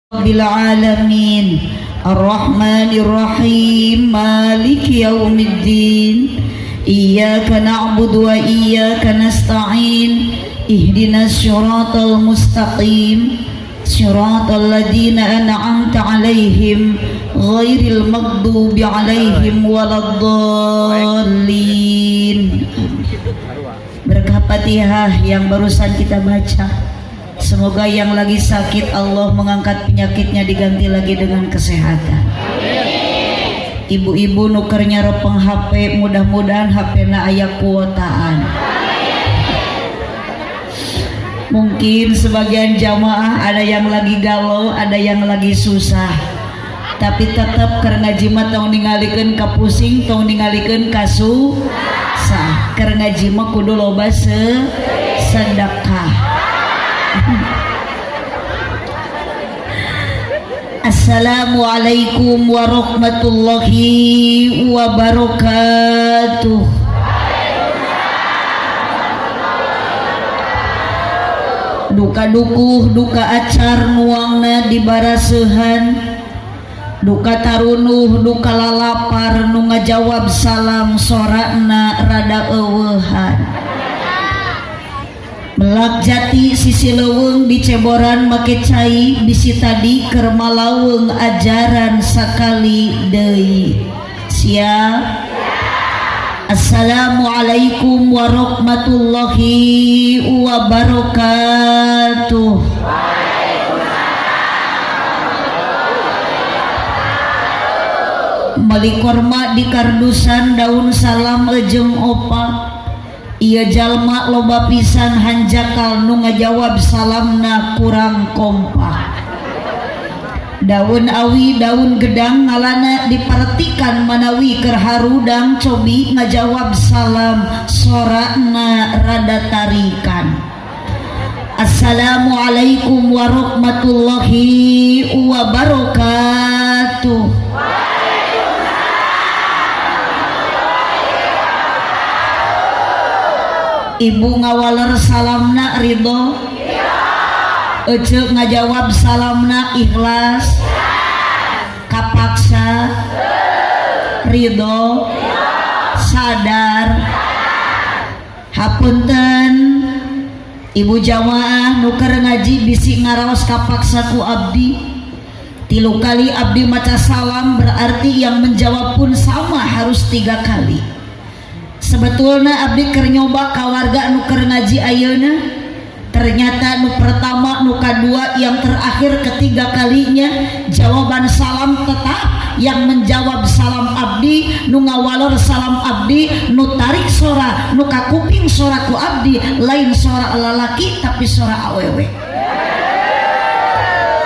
Rabbil alamin Ar-Rahmanir Rahim Maliki Yaumiddin Iyyaka na'budu wa iyyaka nasta'in Ihdinas siratal mustaqim siratal ladzina an'amta 'alaihim ghairil maghdubi 'alaihim waladdallin. Berkah Fatihah yang barusan kita baca, semoga yang lagi sakit Allah mengangkat penyakitnya, diganti lagi dengan kesehatan. Ibu-ibu nu keur nyaropeng HP, mudah-mudahan HP na aya kuotaan. Mungkin sebagian jamaah ada yang lagi galau, ada yang lagi susah, tapi tetap keur ngaji mah tong ningalikeun ka pusing, tong ningalikeun ka susah. Keur ngaji mah kudu loba sedekah. Assalamualaikum warahmatullahi wabarakatuh. Duka dukuh duka acar nuangna di barasehan, duka tarunuh duka lalapar, nu ngajawab salam sorakna rada eueuhan. Melak jati sisi leuweung diceboran make cai, bisi tadi keur malaweng ajaran sakali deui. Siap. Assalamualaikum warahmatullahi wabarakatuh. Meuli korma di kardusan daun salam ejeng opak. Iya jalma loba pisan hanjakal, nu ngajawab salamna kurang kompak. Daun awi daun gedang ngalana dipartikan manawi keur harudang, cobi ngajawab salam sorakna rada tarikan. Assalamualaikum warahmatullahi wabarakatuh. Ibu ngawaler salamna ridho, ece ngajawab salamna ikhlas, kapaksa, ridho, sadar. Hapunten ibu jamaah nu keur ngaji, bisi ngaraos kapaksa ku abdi. 3 kali abdi maca salam, berarti yang menjawab pun sama harus 3 kali. Sebetulnya abdi keur nyoba ka warga nu keur ngaji ayeuna, ternyata nu pertama, nu kadua, yang terakhir ketiga kalinya jawaban salam tetap yang menjawab salam abdi, nu ngawalor salam abdi, nu tarik sora, nu kakuping sora ku abdi lain sora lalaki tapi sora awewe.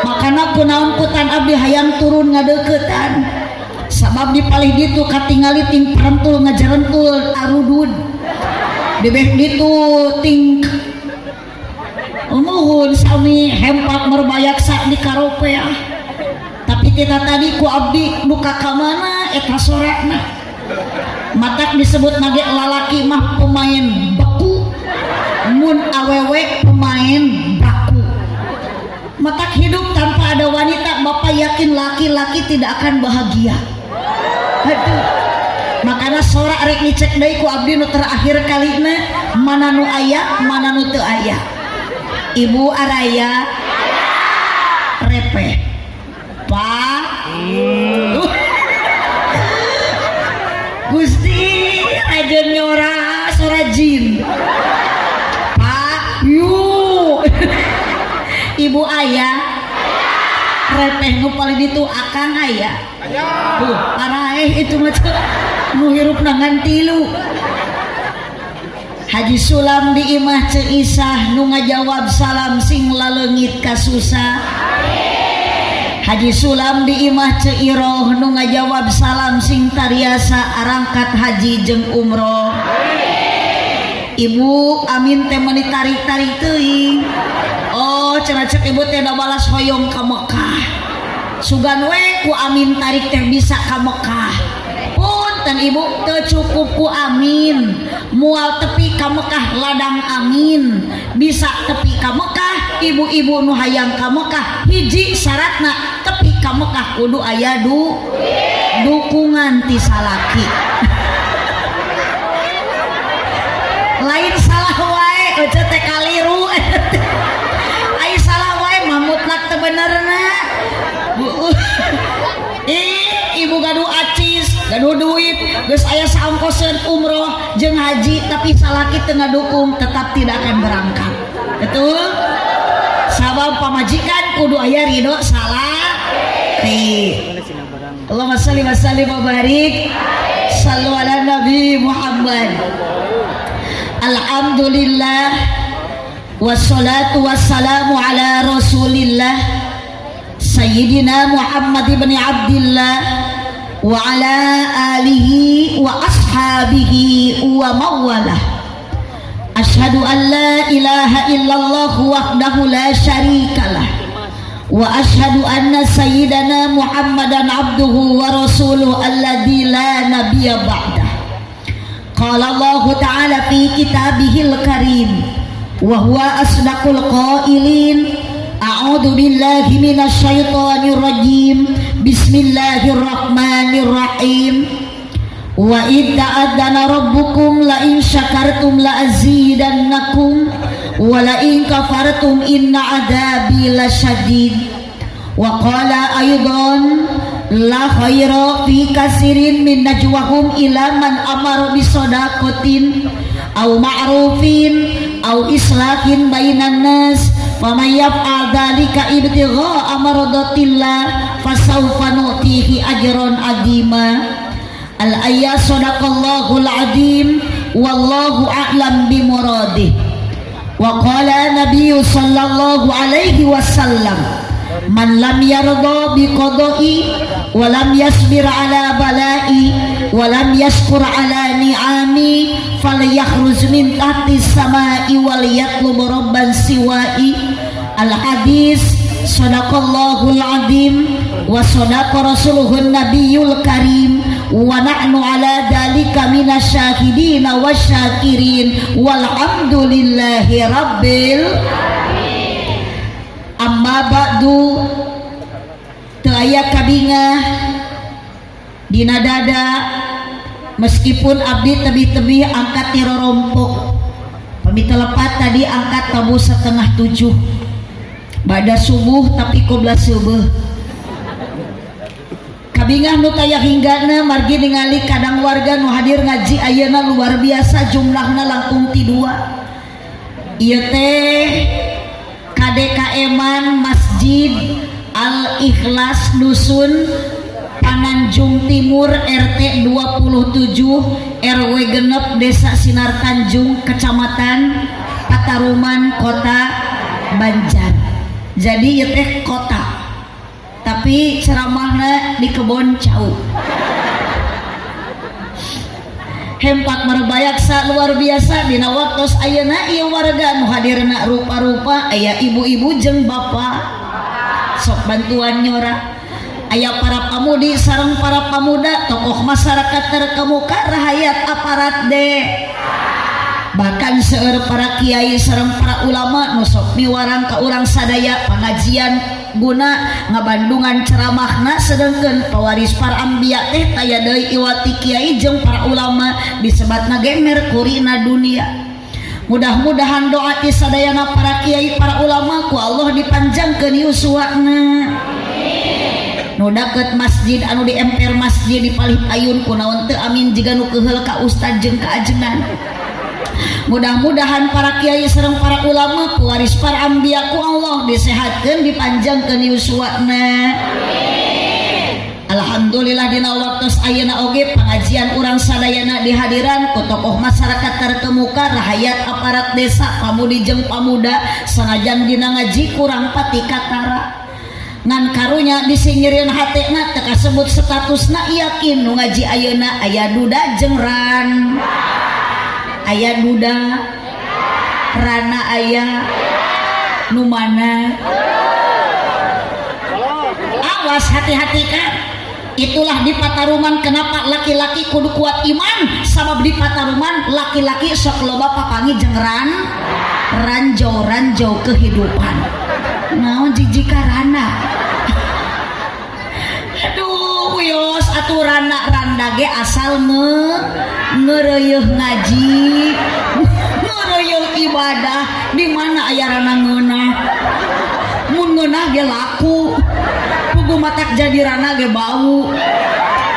Makana kunaon kutan abdi hayang turun ngadeukeutan, sabab di palih ditu katingali ting parentul ngajarentul arudud bebeh ditu ting nuhun sami hempak merbayaksa di karopea. Tapi kita tadi ku abdi duka ka mana eta sorakna, matak disebut nage lalaki mah pemain beku, mun awewe pemain baku. Matak hidup tanpa ada wanita, bapak yakin laki-laki tidak akan bahagia. Aduh, makanya sorak rek dicek deui ku abdi nu terakhir kalina, mana nu aya mana nu teu aya. Ibu araya repeh pak. Gusti raja nyora sora jin pak yu. Ibu ayah repeh nu paling ditu akang ayah tuh paraeh itu mah nu hirupna ngan 3. Haji Sulam di imah Ceu Isah nu ngajawab salam sing laleungit kasusah. Haji Sulam di imah Ceu Iroh nu ngajawab salam sing tariasa arangkat haji jeung umroh. Ibu amin teh meuni tarik-tarik teuing. Oh cenah cek ibu teh da balas hoyong ka Mekah. Sugan we ku amin tarik teh bisa ka Mekah. Punten ibu teu cukup ku amin, moal tepi ka Mekah ladang amin, bisa tepi ka Mekah Ibu-ibu nu hayang ka Mekah, hiji syaratna tepi ka Mekah kudu aya dukungan ti salaki. Lain salah wae euceu teh kaliru. Ai salah wae mah mutlak teu benerna. Ih, ibu gaduh acis, gaduh duit, geus aya saongkoseun umroh jeung haji, tapi salaki teu ngadukung, tetap tidak akan berangkat. Betul? Sabab pamajikan kudu aya ridho salaki. Allahumma shalli wa sallim wa barik. Sallu ala Nabi Muhammad. Alhamdulillah, wassalatu wassalamu ala Rasulillah Sayyidina Muhammad ibn Abdillah wa ala alihi wa ashabihi wa mawalah. Ashhadu an la ilaha illallah wahdahu la syarikalah wa ashhadu anna sayyidana Muhammadan abduhu wa rasuluhu alladzi la nabiyya ba'dah. Qala Allah ta'ala fi kitabihil karim wa huwa asdaqul qailin. A'udzu billahi minasyaitonir rajim. Bismillahirrahmanirrahim. Wa id ta'adzana rabbukum la in syakartum la azidannakum wa la in kafartum inna adzabi lasyadid. Wa qala aidan la khaira fi kasirin min najwahum ila man amara bisadaqatin aw ma'rufin aw islahin bainan nas, faman yaf'al dzalika ibtigha'a maradatillah fasawfa nu'tihi ajran 'azima. Al ayat. Sadaqallahul azim, wallahu a'lam bimuradih. Wa qala nabiyyu sallallahu alaihi wasallam, man lam yarda bi qada'i wa lam yasbir ala bala'i wa lam yashkur ala ni'ami falyakhruj min tahti samai wal yatlub rabban siwa'i. Al hadis. Sadaqallahul azim wa sadaqa rasuluhun nabiyul karim wa nahnu ala dalika minasyahidin wasyakirin walhamdulillahi rabbil. Amma ba'du. Teu aya kabingah dina dada meskipun abdi tebih-tebih angkat ti rorompok. Pami telepat tadi angkat tabuh 6.30 bada subuh, tapi qobla subuh. Kabingah nu taya hinggana margi ningali kadang warga nu hadir ngaji ayeuna luar biasa, jumlahna langkung ti dua. Ieu teh KDKM Masjid Al Ikhlas, Dusun Pananjung Timur, RT 27 RW 6, Desa Sinar Tanjung, Kecamatan Pataruman, Kota Banjar. Jadi ieu teh kota, tapi ceramahna di kebon cau. Hempak marbayaksa luar biasa dina waktos ayeuna. Ieu warga nu hadirna rupa-rupa, aya ibu-ibu jeung bapak sok bantuan nyora, aya para pamudi sareng para pamuda, tokoh masyarakat terkemuka, rahayat aparat deh, bahkan seueur para kiai sareng para ulama nu sok miwarang ka urang sadaya pengajian guna ngabandungan ceramahna. Sedangkan pewaris para anbiya teh taya deui iwati kiai jeung para ulama, disebatna ge merkurina dunia. Mudah-mudahan doa ti sadayana para kiai, para ulama, ku Allah dipanjangkeun yuswana. Nu deket masjid, anu di emper masjid di palih payun, kunaon teu amin jiga nu keuheul ka ustad jeung ka ajengan. Mudah-mudahan para kiai sareng para ulama pewaris para anbiya ku Allah disehatkeun, dipanjangkeun yuswana. Alhamdulillah, dina waktu ayeuna oge pengajian urang sadayana dihadiran ku tokoh masyarakat terkemuka, rahayat aparat desa, pamudi jeung pamuda. Sanajan dina ngaji kurang pati katara, ngan karunya disingirian hatena, teu kasebut statusna, yakin nu ngaji ayeuna aya duda jeung ran, aya duda rana, aya nu mana. Awas, hati-hati kan. Itulah di pataruman kenapa laki-laki kudu kuat iman, sabab di pataruman laki-laki sok loba papanggih jeung ranjau-ranjau kehidupan. Naon jijikarana? Aduh, wios atuh randa ge asal ngeureuyeung ngaji, ngeureuyeung ibadah. Di mana aya rana ngeunah? Mun ngeunah ge laku, pugu matak jadi rana ge bau.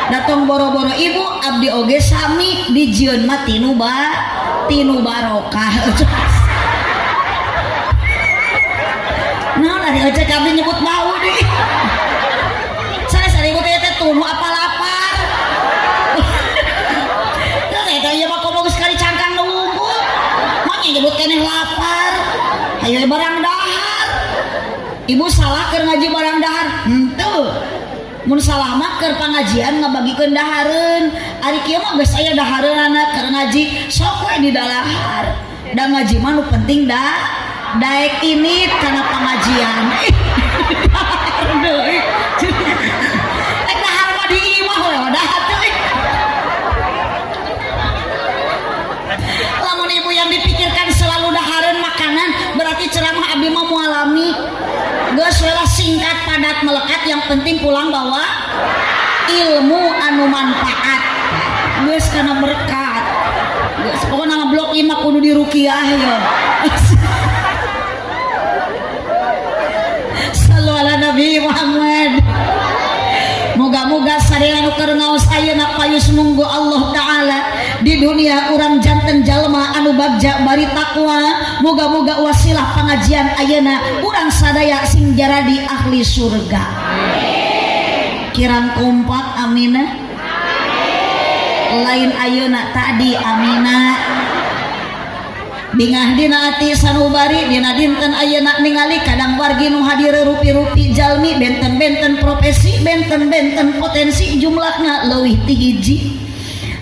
Datang boro-boro ibu, abdi oge sami dijieun mah tinu barokah. Naon ari ecek abdi nyebut bau deui. Sanes ari ibu teh tunu apa lapar. Teh eta ieu mah komo geus kali cangkang nu wungkul. Mah nyebut keneh lapar. Hayo barang dahar. Ibu salah keur ngaji barang dahar? Henteu. Mun salah mah keur pangajian ngabagikeun dahareun. Ari kieu mah geus aya dahareunana keur ngaji, sok we di dalahar. Da ngaji mah nu penting da daek ini kana pengajian. Dahar deui. Ek dahar mah di imah we dahar deui. Lamun ibu yang dipikirkan selalu dahareun makanan, berarti ceramah abdi mah moal lami. Geus we lah, singkat padat melekat, yang penting pulang bawa ilmu anu manfaat. Geus kana berkat. Geus pokona mah blok ieu mah kudu diruqyah ya. Sallu ala Nabi Muhammad. Moga-moga sadaya nu keur ngaos ayeuna payus munggu Allah Ta'ala. Di dunia urang janten jalma anu bagja bari takwa. Moga-moga wasilah pengajian ayeuna urang sadaya sing jaradi ahli surga. Kirang kompak amina. Lain ayeuna tadi amina. Bingah dina ati sanubari dina dinten ayeuna ningali kadang wargi nu hadir rupi-rupi jalmi benten-benten profesi benten-benten potensi jumlahna leuwih ti hiji.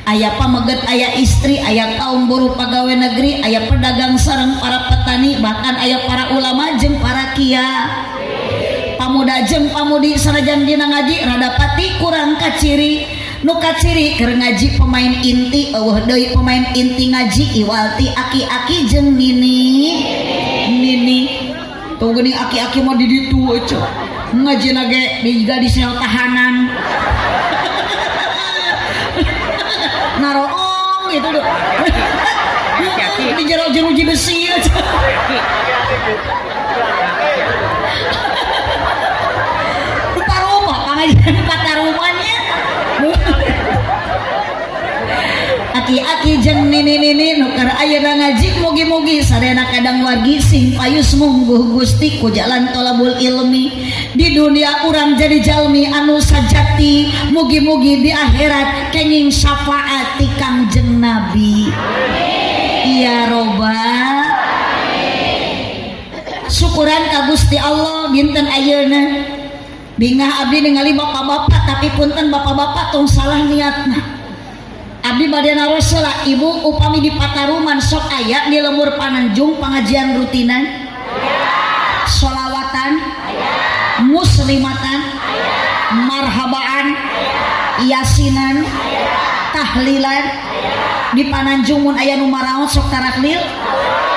Aya pameget, aya istri, aya kaum buruh pegawai negeri, aya pedagang sareng para petani, bahkan aya para ulama jeung para kiai. Pamuda jeung pamudi sanajan dina ngaji rada pati kurang kaciri. Nu kaciri keur ngaji pemain inti eueuh deui pemain inti ngaji iwal ti aki-aki jeung nini. Nini tuh geuning aki-aki mah di ditu aja. Ngajina ge diga di sel tahanan. Naroong gitu duh. Di jero jeruji besi aja. Rupa-rupa pangajian patarumannya. Aki-aki jeung nini-nini nu keur ayeuna ngaji mugi-mugi sadayana kadang wargi sing payus mungguh Gusti ku jalan tolabul ilmi. Di dunia urang jadi jalmi anu sajati, mugi-mugi di akhirat kenging syafaat ti Kangjeng Nabi. Ya robbal. Syukuran ka Gusti Allah dinten ayeuna. Bingah abdi ningali bapak-bapak, tapi punten bapak-bapak tong salah niatna. Abdi bade naros heula, ibu upami di pataruman sok aya di lembur Pananjung pengajian rutinan, sholawatan, muslimatan, marhabaan, yasinan, tahlilan. Di Pananjung mun aya nu maraot sok taraklil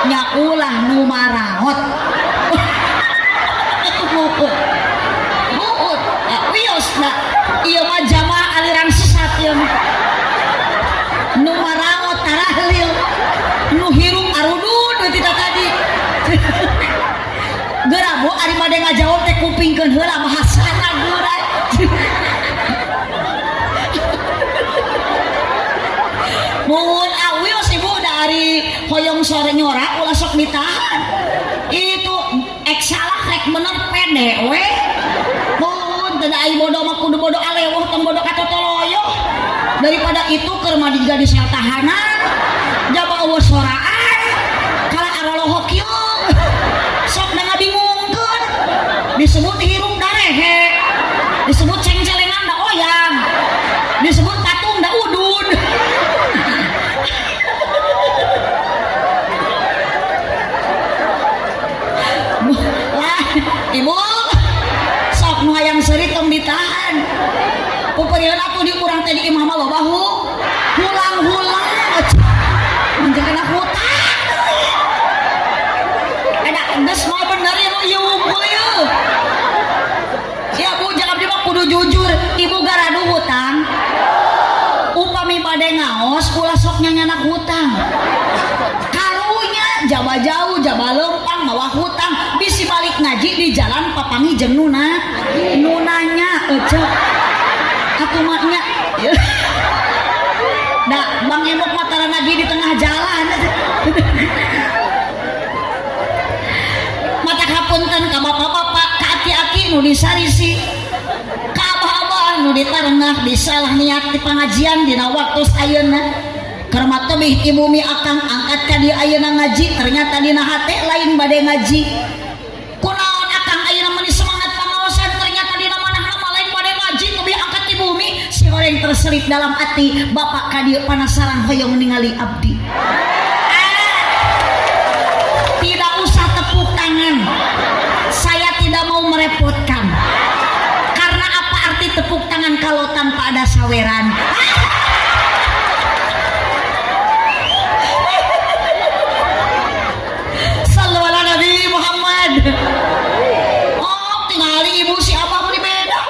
nya ulah nu maraot. Buut. Wios da ieu mah jamaah aliran sesat ieu mah. Nu maraot tarahlil, nu hirup arudud we tita tadi. Geura bu ari made ngajawab teh kupingkeun heula bahasana geura. Mun awios ibu da ari hoyong sore nyora ulah sok ditahan. Itu ek salah rek bener pede we. Mun teu da ai bodoh mah kudu bodoh alewuh tong bodoh katotoloyo. Daripada itu keur mah diga di sel tahanan, jaba eueuh soraan, kala arolohok kieu. Sok da ngabingungkeun. Disebut hirup darehe, disebut cengcelengan da oyang, disebut patung da udud. Lah, ibu sok nu hayang seuri tong ditahan. teh di imah mah loba hulang-hulang menjaga hutang deui. Ada geus mah bener ya nu ieu wungkul ieu. Ya Bu, jangan abdi mah kudu jujur. Ibu garadu hutang. Upami bade ngaos ulah sok nyanyanak hutang. Karunya jaba jauh, jaba lempang mawa hutang, bisi balik ngaji di jalan papanggih jeung nuna. Nu nanya ece. Atuh maknya. Da Bang Emok mah tara ngaji di tengah jalan. Mata hapunten ka bapak-bapak, ka aki-aki nu disarisi, ka abah-abah nu ditarengah, disalah niat di pengajian dina waktu ayeuna. Keur mah tebih ti bumi akang angkat ka dieu ayeuna ngaji, ternyata dina hate lain bade ngaji. Kunaon akang ayeuna meuni semangat pangaosan, ternyata dina manahna mah lain bade ngaji, tebih angkat ti bumi, si horeng terselip dalam hati, bapak ka dieu panasaran hoyong ningali abdi. Tidak usah tepuk tangan. Saya tidak mau merepotkan. Karena apa arti tepuk tangan kalau tanpa ada saweran? Sallu ala Nabi Muhammad. Oh, tingali ibu si abah meni beda.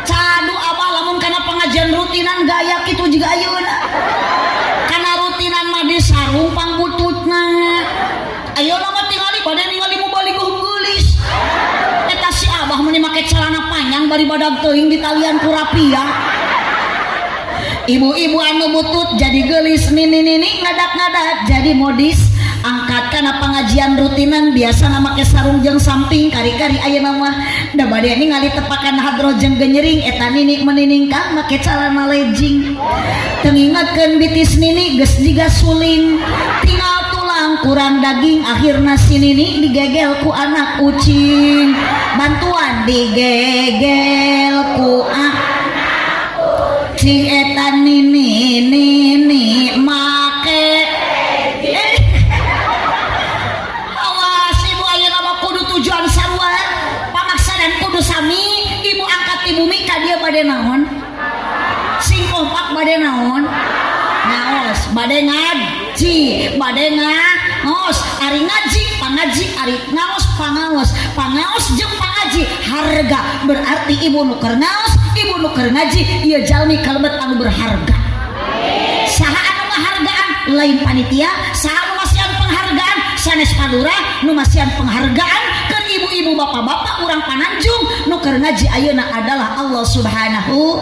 Cadu abah lamun kana pengajian rutinan gaya kitu juga ayeuna. Kana rutinan mah di sarung pangbututna. Ayeuna mah tingali bade ningali mubaligh geulis. Eta si abah meni make celana panjang bari badag teuing di talian ku rapia. Ibu-ibu anu butut jadi geulis, nini-nini ngadak-ngadak jadi modis. Angkat kana pengajian rutinan biasa make sarung jeung samping kari-kari ayeuna mah da bade ningali tepakan hadroh jeung genyering eta nini meniningkah make celana legging. Teu ngingetkeun bitis nini geus jiga suling, tinggal tulang kurang daging, akhirna si nini digegel ku anak ucing. Bantuan digegel ku cing eta nini nini make. Awas ibu ayeuna mah kudu tujuan sarua pamaksadan kudu sami. Ibu angkat di bumi ka dieu bade naon, sing kompak bade naon, ngaos bade ngaji, bade ngaos, ari ngaji pangaji, ari ngaos pangaos, pangaos jeung pangaji harga. Berarti ibu nu keur ngaos, ibu nu keur ngaji ieu jalmi kalebet anu berharga. Saha anu ngahargaan? Lain panitia. Saha anu masihan penghargaan? Sanes palurah. Nu masihan penghargaan keur ibu-ibu bapak-bapak urang Pananjung nu keur ngaji ayeuna adalah Allah Subhanahu.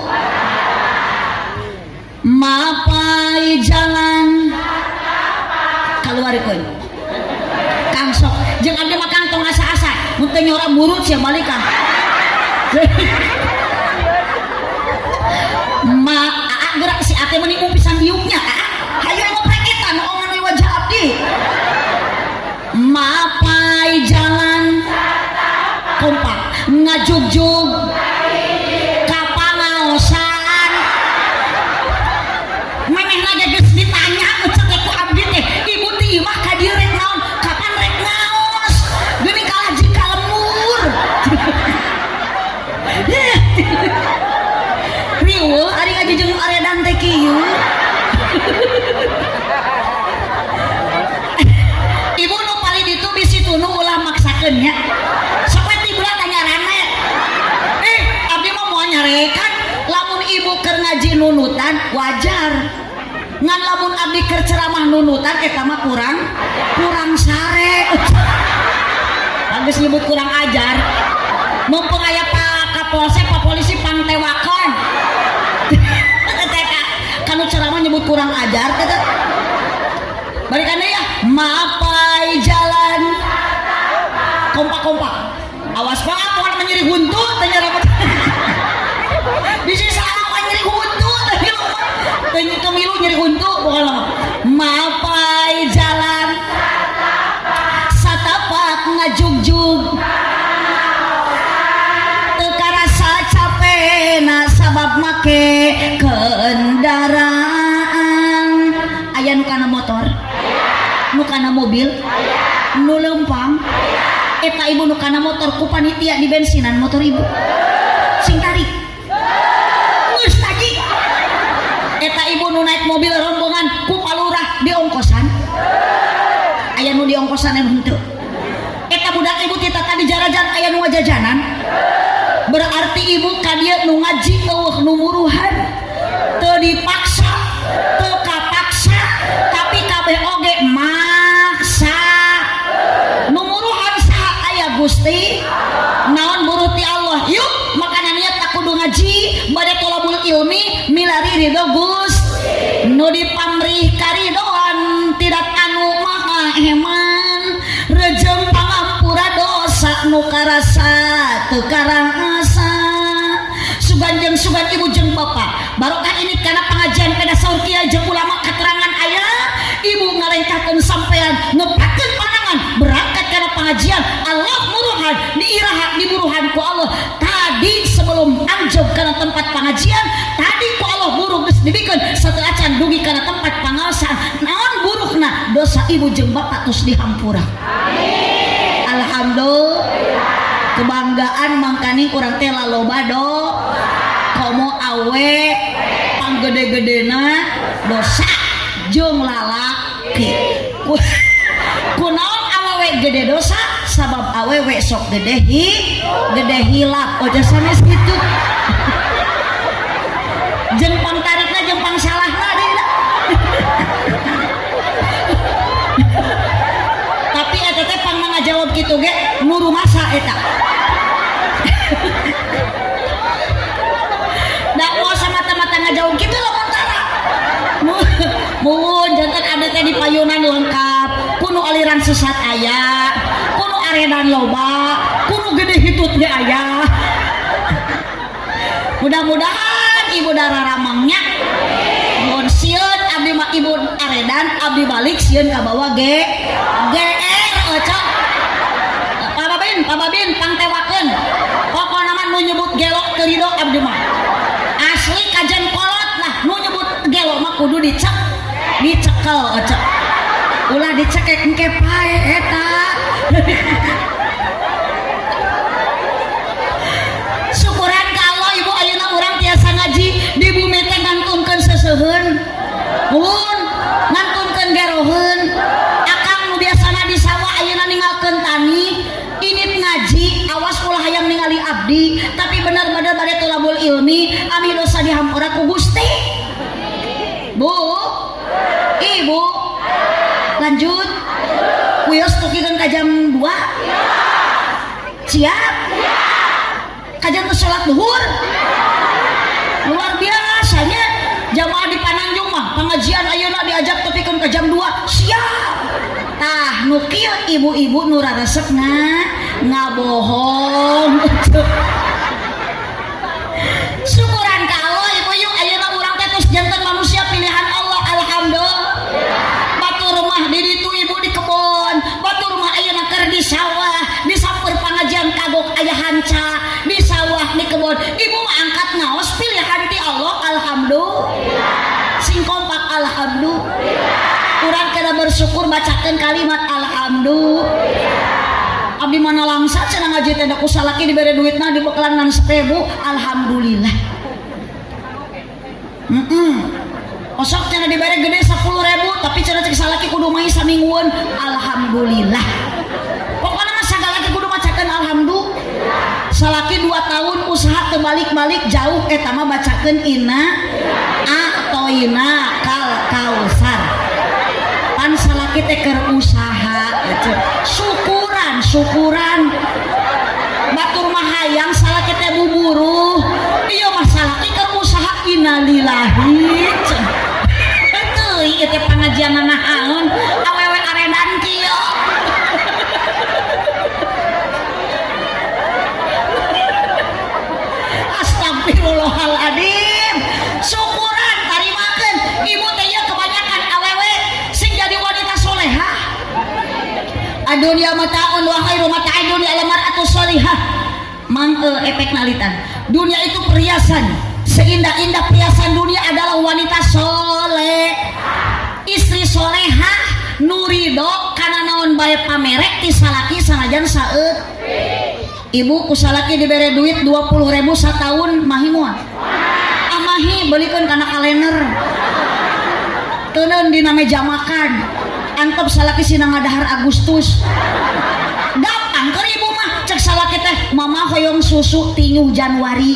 Mapai jalan kaluarikeun Kang sok jeung abdi mah Kang tong asa-asa mun teu nyora burut sia balikan. Ma aa gerak si ate meni pisan diuknya aa hayu ngoprek eta noongan we wajah abdi. Mapai jalan kompak ngajugjug ka pangaosan memehna ge geus ditanya cek ku abdi teh ibu ti imah ka dieu rek naon, kapan rek ngaos geuning kalah jika lemur. Riweuh ari ngaji jeung aredan teh kieu. Ibu nu paling ditu bisi tunu ulah maksakeun nya. Sok we tibra tanyarane. Abdi mah moal nyarekan lamun ibu keur ngaji nunutan wajar. Ngan lamun abdi keur ceramah nunutan eta mah kurang sare. Bagus nyebut kurang ajar. Mumpung aya Pak Kapolsek, Pak Polisi pangtewakan. Kanu ceramah nyebut kurang ajar teh. Balikan deui ya. Mapai jalan kompak-kompak. Awas pak moal nyeri huntu teh nyerempet. Bisi salah mah nyeri huntu teh teu teu milu nyeri huntu pokona mah. Mapai jalan satapak ngajugjug teu karasa capena sabab make kendaraan. Aya nu kana motor, nu kana mobil, nu leumpang. Eta ibu nu kana motor ku panitia di bensinan motor ibu sing tarik geus tadi. Sanajan aya nu ngajajanan, berarti ibu ka dieu nu ngaji euweuh nu muruhan, teu dipaksa, teu kapaksa, tapi kabeh oge maksa. Nu muruhan saha? Aya Gusti. Naon buruh ti Allah? Yuk, makana niat tak kudu ngaji bade tolabul ilmi, milari ridho Gusti nu dipamrih karidoan tidak anu maha eman, rejeng pangampura dosa nu karasa teu karasa. Sugan jeung sugan, ibu jeung bapak, barokah ini karena pengajian pada saur kiai jeung ulama, keterangan aya, ibu ngalengkahkeun sampean, ngepatkeun panangan berangkat karena pengajian. Allah muruhan diiraha diburuhan ku Allah. Tadi sebelum anjog karena tempat pengajian tadi, ku Allah buruh geus dibikeun sateuacan dugi kana tempat pengaosan. Naon buruhna? Dosa ibu jeung bapak terus dihampura. Alhamdulillah, kebanggaan mangkani urang teh laloba do komo awe panggede-gedena dosa jeung lalaki. Kunaon awewe gede dosa? Sabab awewe sok gede hi gede hilap. Oh, sanes kitu, jeung pangtarikna jeung pangsalahna deui. Tapi eta teh pang ngajawab kitu ge nu rumasa eta. Da moal samata-mata ngajawab kitu lamun tara. Muhun janten abdi teh di payunan lengkap, kuno aliran sesat aya, kuno aredan loba, kuno gede hitut ge aya. Mudah-mudahan ibu darah ramangnya. Mun sieun abdi mah ibu aredan, abdi balik sieun ka bawa ge GR oca. Pak Babin, Pak Babin pangtewakeun. Pokona mah nu nyebut gelo teu ridho abdi mah. Asli kajen kolot lah, nu nyebut gelo mah kudu dicek, dicekel oca. Ulah dicekek, engke pae eta. Syukuran ka Allah, ibu, ayeuna urang tiasa ngaji di bumi teh ngantunkeun seseuheun. Muhun ngantunkeun geroheun. Akang nu biasana di sawah ayeuna ninggalkeun tani, init ngaji, awas ulah hayang ningali abdi, tapi bener-bener bade tolabul ilmi, ami dosa dihampura ku Gusti. Bu, ibu, lanjut. Wios tukikeun ka jam 2. Siap? Kajian teh sholat duhur. Luar biasanya jamaah di Pananjung mah pengajian ayeuna diajak tepikeun ka jam 2, siap. Tah, nu kieu ibu-ibu nu raresep ngabohong. Syukuran ka Allah, ibu, yuk, ayeuna urang teh tos janten manusia pilihan Allah. Alhamdulillah. Batur mah di ditu, ibu, di kebon, batur mah ayeuna keur di sawah, disamper pengajian kagok aya hanca di sawah, di kebon. Ibu mah angkat ngaos pilihan ti Allah. Alhamdulillah. Sing kompak, alhamdulillah. Urang kena bersyukur, bacakeun kalimat alhamdulillah. Abdi mana langsa cenah ngaji teh da ku salaki dibere duitna, dibekalan ngan 1000, alhamdulillah. Osok cenah dibere gede 10.000, tapi cenah cek salaki kudu mahi saminggueun, alhamdulillah. Pokoknya mah sagala ge kudu macakeun alhamdulillah. Salaki 2 tahun usaha teu balik-balik jauh, eta mah bacakeun inna a'toina kal kausar. Pan salaki teh keur usaha gitu. Syukuran, syukuran. Batur mah hayang salaki teh buburuh. Ieu mah salaki keur usaha, innalillahi. Teuing ieu teh pangajian naon awewe aredan kieu. Astagfirullahaladzim. Syukuran tarimakeun. Ibu teh ieu kebanyakan awewe sing jadi wanita solehah. Adunya mataun wa khairu mata'id dunya al mar'atu solihah. Mang efek nalitan. Dunia itu perhiasan. Seindah-indah perhiasan dunia adalah wanita soleh. Istri solehah nurido kana naon bae pamerek ti salaki sanajan saeut. Ibu ku salaki dibere duit 20.000 satahun, mahi moal? Amahi, belikeun kana kalender. Teuneun dina meja makan. Antep salaki sina ngadahar Agustus. Gampang keur ibu mah cek. salaki teh mama hoyong susu tinyu Januari,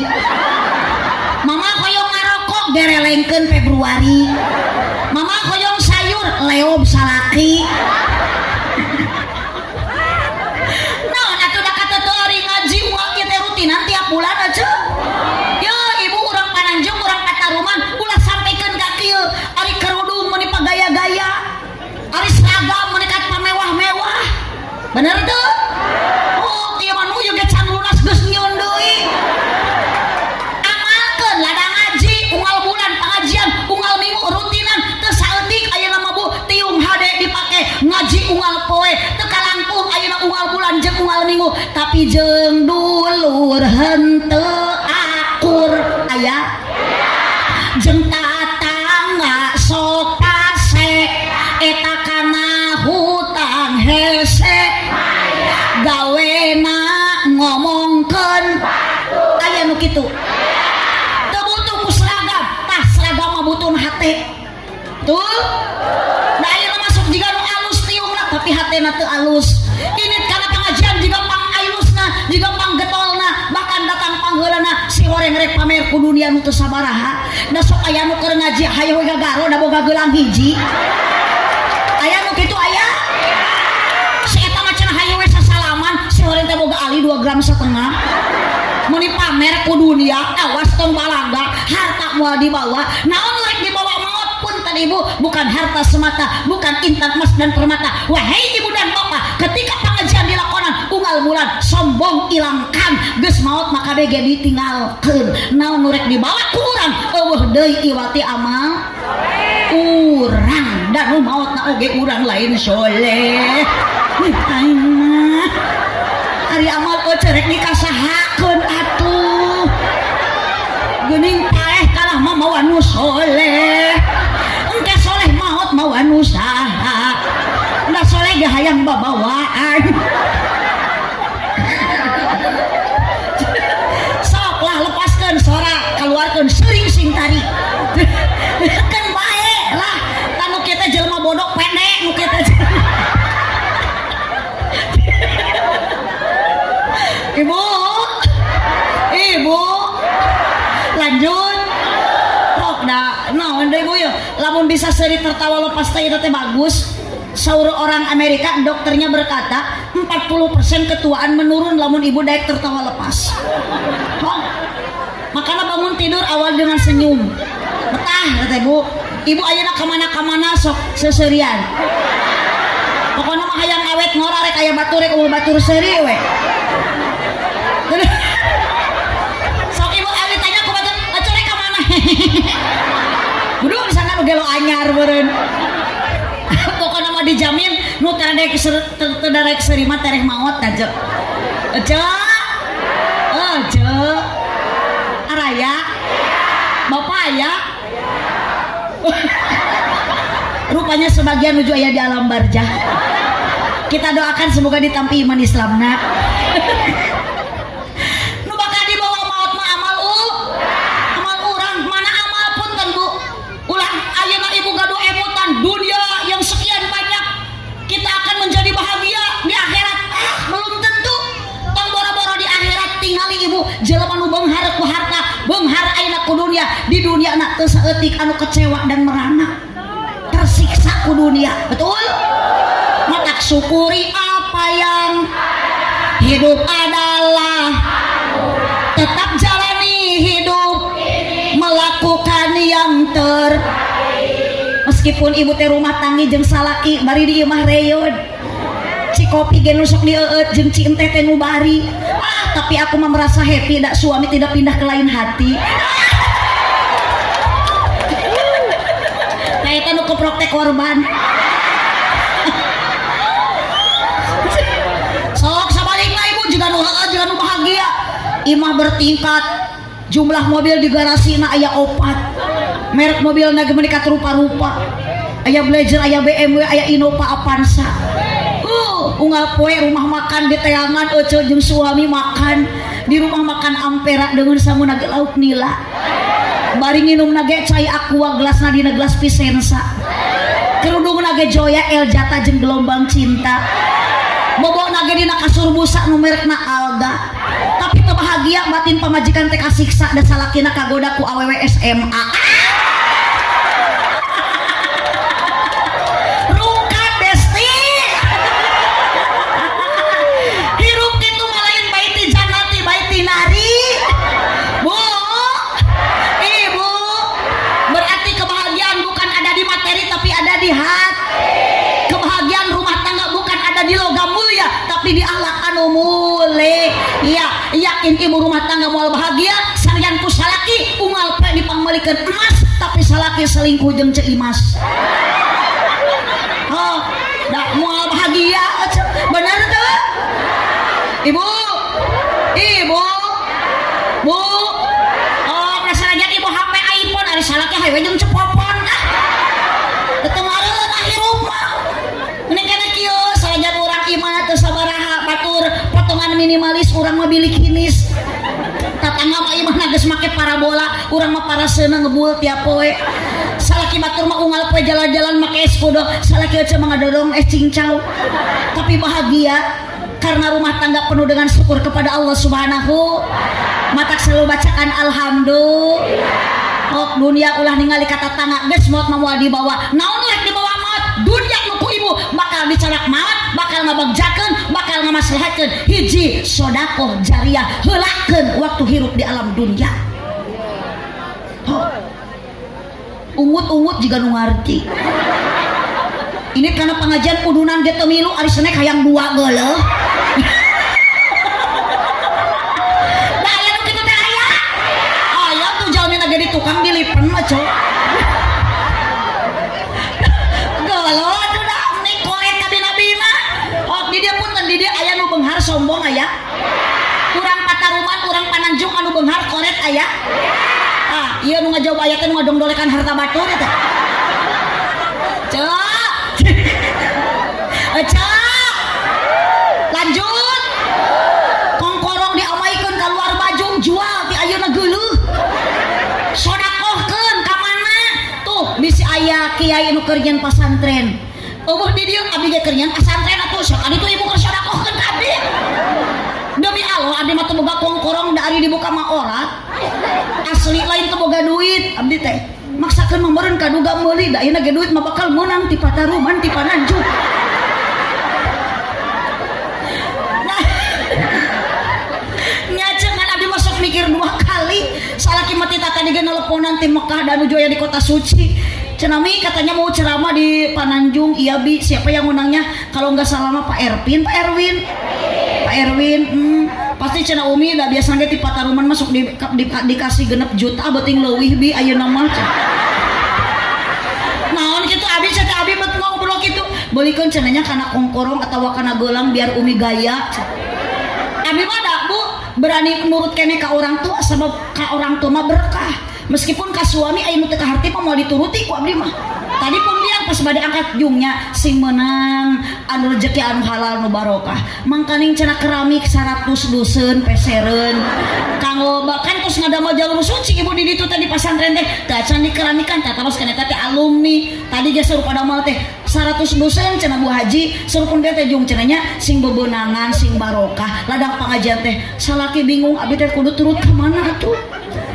mama hoyong ngarokok gerelengkeun Februari, mama hoyong sayur leob salaki. Naon atuh da kata ari ngaji uang ieu teh rutinan tiap bulan aja. Ya ibu urang Pananjung, urang Pataruman ulah sampaikan ka kieu, ari kerudung meuni pagaya-gaya, ari seragam meuni kat pamewah-mewah. Bener tuh? Oh, ieu mah nu ge can lunas geus nyieun deui. Amalkeun ladang ngaji unggal bulan pengajian, unggal minggu rutinan, teu saeutik ayeuna mah Bu, tiung hade dipake ngaji unggal poe, teu kalangkung ayeuna unggal bulan jeung unggal minggu, tapi jeung dulur henteu akur aya, jeung tatangga sok pase, eta kana hutang hese, gawena ngomongkeun aya nu kitu. Teu butuh ku seragam, tah seragam mah butuh hate. Tuh, nah ayeuna masuk jiga nu alus tiungna tapi hatena teu alus. Ini kana pengajian jiga pang ailusna, jiga pang getolna, bahkan datang pangheulana si horeng rek pamer ku dunia nu teu sabaraha. Da sok aya nu keur ngaji hayo we gagaro da boga gelang hiji. Aya nu kitu aya? Si eta mah cenah hayo we sasalaman, si horeng teh boga ali 2 gram setengah. Meuni pamer ku dunia, awas tong balaga, harta moal dibawa. Naon rek dibawa maot pun tadi ibu, bukan harta semata, bukan intan emas dan permata. Wahai ibu dan bapak, ketika pengajian dilakonan unggal bulan, sombong ilangkan, geus maot maka bege ditinggalkeun. Naon nu rek dibawa ku urang, eueuh deui iwati amal urang, dan nu maotna oge urang lain soleh. Aing mah ari amal eueuh rek dikasahakeun atuh. Geuning paeh kalah mah mawa nu soleh. Engke soleh maot mawa nu saha. Da soleh ge hayang babawaan. Sok lah lepaskeun sora, keluarkeun seuring sing tarik. Kan bae lah, tanu kita jelema bodoh pede nu kita. Ibu, ibu, lanjut. Rok da, naon deui ibu ya? Lamun bisa seuri tertawa lepas teh itu teh bagus. Saur orang Amerika, dokternya berkata 40% ketuaan menurun lamun ibu daek tertawa lepas. Oh. Makanya bangun tidur awal dengan senyum. Betah kata ibu. Ibu ayeuna kamana-kamana sok seserian. Pokoknya mah hayang awet ngora rek aya batur rek eueuh batur seuri we. Sok ibu ali tanya ku batur, "Aco rek ka mana?" Kudu misalkan nu gelo anyar meureun. Pokoknya mah dijamin nu teu darek seuri mah tereh maot aja. Ece. Ece. Araya. Bapak aya. Rupanya sebagian nuju aya di alam barjah. Kita doakan semoga ditampi iman Islamna. Nu bakal dibawa maot mah amal amal urang, mana amal pun kan Bu. Ulah ayeuna ibu gaduh emutan dunia yang sekian banyak, kita akan menjadi bahagia di akhirat. Ah, belum tentu. Tong boro-boro di akhirat, tingali ibu jelema nu beunghar ku harta, beunghar ayeuna ku dunia, di dunia na teu saeutik anu kecewa dan merana, tersiksa ku dunia. Betul? Matak syukuri apa yang hidup adalah, tetap jalani hidup melakukan yang ter, meskipun ibu teh rumah tanggi jeung salaki bari di imah reyod, ci kopi ge nu sok dieueut jeung ci enteh teh nu bari, ah tapi aku mah merasa happy dak suami tidak pindah ke lain hati. Nah eta nu keprok teh korban. Sok sabalikna ibu juga nu heueuh juga nu bahagia. Imah bertingkat, jumlah mobil di garasina aya 4. Merek mobilna ge meuni rupa-rupa. Aya Blazer, aya BMW, aya Innova, Avanza. Unggal poe rumah makan di teangan ece jeung suami makan di rumah makan Ampera dengan samuna ge lauk nila. Bari nginumna ge cai Aqua gelasna dina gelas Vicenza. Kerudungna ge Joya El Jata jeung gelombang cinta. Bobona ge dina kasur busa nu merekna Aldo. alga tapi teu bahagia batin pamajikan teh kasiksa da salakina kagoda ku awewe SMA. Rungkad besti. Hirup kitu mah lain baiti jannati baiti nari. Bu, ibu, berarti kebahagiaan bukan ada di materi tapi ada di hati. Kebahagiaan rumah tangga bukan ada di logam mulia tapi di akhlak anu mulia. Iya, yakin ibu rumah tangga moal bahagia sanajan ku salaki unggal poe dipangmeulikeun emas tapi salaki selingkuh jeung Ceu Imas. Oh, dah moal bahagia, bener tuh? Ibu, ibu, bu, oh penasaran ibu HP iPhone ari salaki hayu jeung cepopon ah. Teu ngareun ah hirup mah. Mending kana kieu sanajan urang imah teu sabaraha batur potongan minimalis urang mah bilik hinis. Tatangga mah imahna geus make parabola, urang mah paraseuna ngebul tiap poe. Salaki batur mah unggal poe jalan-jalan make es kudo, salaki aja mah ngadodong es cincau. Tapi bahagia karena rumah tangga penuh dengan syukur kepada Allah Subhanahu. Matak selalu bacakan alhamdulillah. Oh, dunia ulah ningali ka tatangga geus maot mah moal dibawa. Naon rek dibawa maot? Dunia nu ku ibu bakal dicarak maot, bakal ngabagjakeun, bakal ngamaslahatkeun. Hiji sodakoh jariah heulakeun waktu hirup di alam dunia. Oh. Ungut-ungut jiga nu ngarti. Ini karena pengajian udunan ge teu milu ari snack hayang dua geuleuh. Nah, aya nu kitu teh aya. Aya tuh jalmina ge di tukang dilipen mah, cok. Geuleuh atuh da meni koret ka bina-bina. Oh, di dieu punten di dieu aya nu beunghar sombong aya. Urang Pataruman, urang Pananjung anu beunghar koret aya. Ah, ieu nu ngajawab aya teh nu ngadongdolekan harta batur eta. Cek. Cek. Lanjut. Kongkorong diamaikeun keluar baju jual ti ayeuna geuleuh. Sodakohkeun ka mana? Tuh bisi aya kiai nu keur nyeun pasantren. Eueuh di dieu abdi ge keur nyeun pasantren atuh sok adi tuh ibu keur sodakohkeun ka abdi. Demi Allah abdi mah teu boga kongkorong da ari dibuka mah ora. Asli lain teu boga duit abdi teh. Maksakeun mah meureun kaduga meuli da ayeuna ge duit mah bakal meunang ti Pataruman ti Pananjung. Nah, nyacengan abdi masuk mikir dua kali. Salaki mati tadi ge nelponan ti Mekah dan nuju aya di kota suci. Cenami katanya mau ceramah di Pananjung. Iya bi, siapa yang undangnya? Kalau nggak salah mah Pak Ervin, Pak Erwin. Pak Erwin, pasti cenah Umi dah biasanya di Pataruman masuk dikasih 6 juta beuting leuwih bi ayeuna mah. Naon kitu abi cenah abi bet ngobrol kitu. Beulikeun cenahnya kana kongkorong atawa kana gelang biar Umi gaya. Abi mah da Bu berani nurut kene ka orang tua sebab ka orang tua mah berkah. Meskipun ka suami aya nu teu kaharti mah moal dituruti ku abdi mah. Tadi pun biang pas bade angkat jungnya sing menang anu rezeki anu halal nu barokah. Mangkaning cenah keramik 100 dusun pesereun. Kanggo bahkan terus ngadamel jalur suci ibu di ditu teh di pasantren teh teu acan dikeramikan tah terus kana teh alumni. Tadi ge suruh pada teh 100 dusun cenah Bu Haji suruh pun teh jung cenahnya sing bebenangan sing barokah. Ladang pengajian teh salaki bingung abdi teh kudu turut ka mana atuh.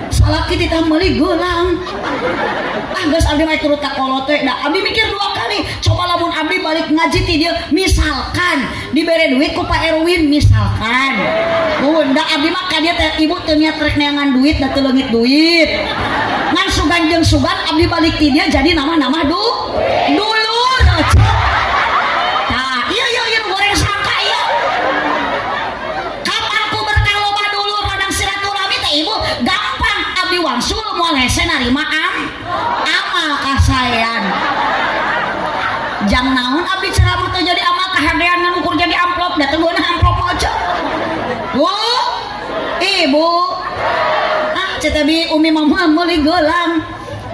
Salaki titah meuli geulang. Ah geus abdi mah turut ka kolot teh. Da abdi mikir dua kali. Coba lamun abdi balik ngaji ti dieu misalkan dibere duit ku Pak Erwin misalkan. Da abdi mah ka dieu teh ibu teu niat rek neangan duit da teu leungit duit. Ngan sugan jeung sugan abdi balik ti dieu jadi nama-nama dulur. Tah, iya iya iya goreng sangka iya. Kapan ku berkah loba dulur ladang silaturahmi teh ibu gampang abdi wangsul moal hese narima amal kasaean. Jang naon abdi ceramah teh jadi amal kahadean ngan ukur jadi amplop da teu meunang amplop mah aja. Bu, ibu, ah ceta bi umi mama meuli gelang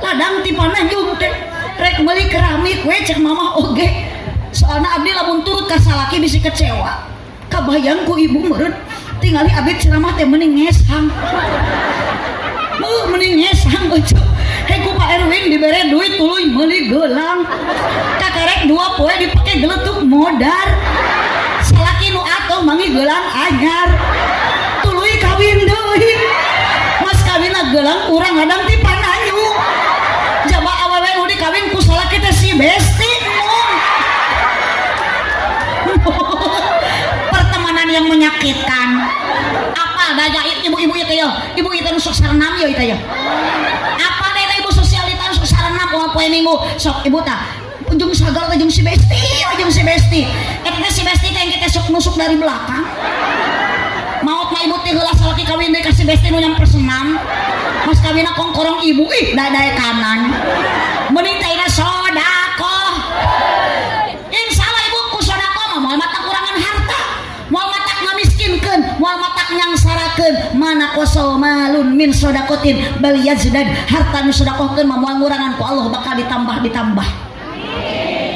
ladang ti Pananjung teh rek meuli keramik we cek mama oge. Soalna abdi lamun turut ka salaki bisi kecewa. Kabayang ku ibu meureun tingali abdi ceramah teh mending ngesang. Mending ngesang eueuh. Hei ku Pak Erwin dibere duit tuluy meuli gelang. Kakarek dua poe dipake geletuk modar. Salaki nu atuh mangi gelang anyar. gelang urang ngadang ti Pananjung. Jaba awewe nu dikawin ku salaki teh si besti mung. Pertemanan yang menyakitkan. Apa daya ibu-ibu itu ya? Ibu itu nu sok sarenam ya itu ya. Apa daya ibu sosialita nu sok sarenam uang poe Minggu sok ibu tah ujung sagala teh jeung si besti, jeung si besti. Eta teh si besti teh yang kita sok nusuk dari belakang. Maot mah ibu teh heula salaki kawin deui ka si besti nu nyamper senam. Mas kawinna kongkorong ibu, ih dadae kanan. Mending teh sodakoh. Insya Allah ibu ku sodakoh mah moal matak kurangan harta, moal matak ngamiskinkeun, moal matak nyangsarakeun. Ma naqoso malun min sodakotin bal yazdad, harta nu sodakohkeun mah moal ngurangan, ku Allah bakal ditambah ditambah.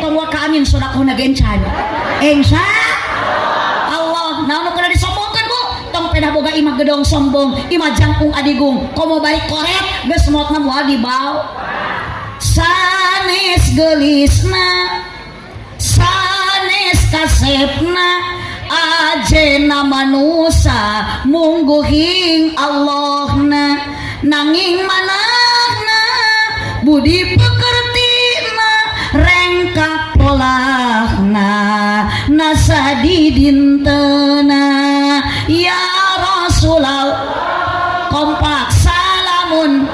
Tong waka amin, sodakohna ge encan. Insya Allah naon nu kudu disombongkeun, Bu? Tong pedah boga imah gedong sombong, imah jangkung adigung, komo bari koret, geus maotna moal dibawa. Sanes geulisna, sanes kasepna, ajena manusa mungguhing Allahna, nanging manahna budi pekertina rengkak polahna nasa di dintena. Ya Rasulullah, kompak, salamun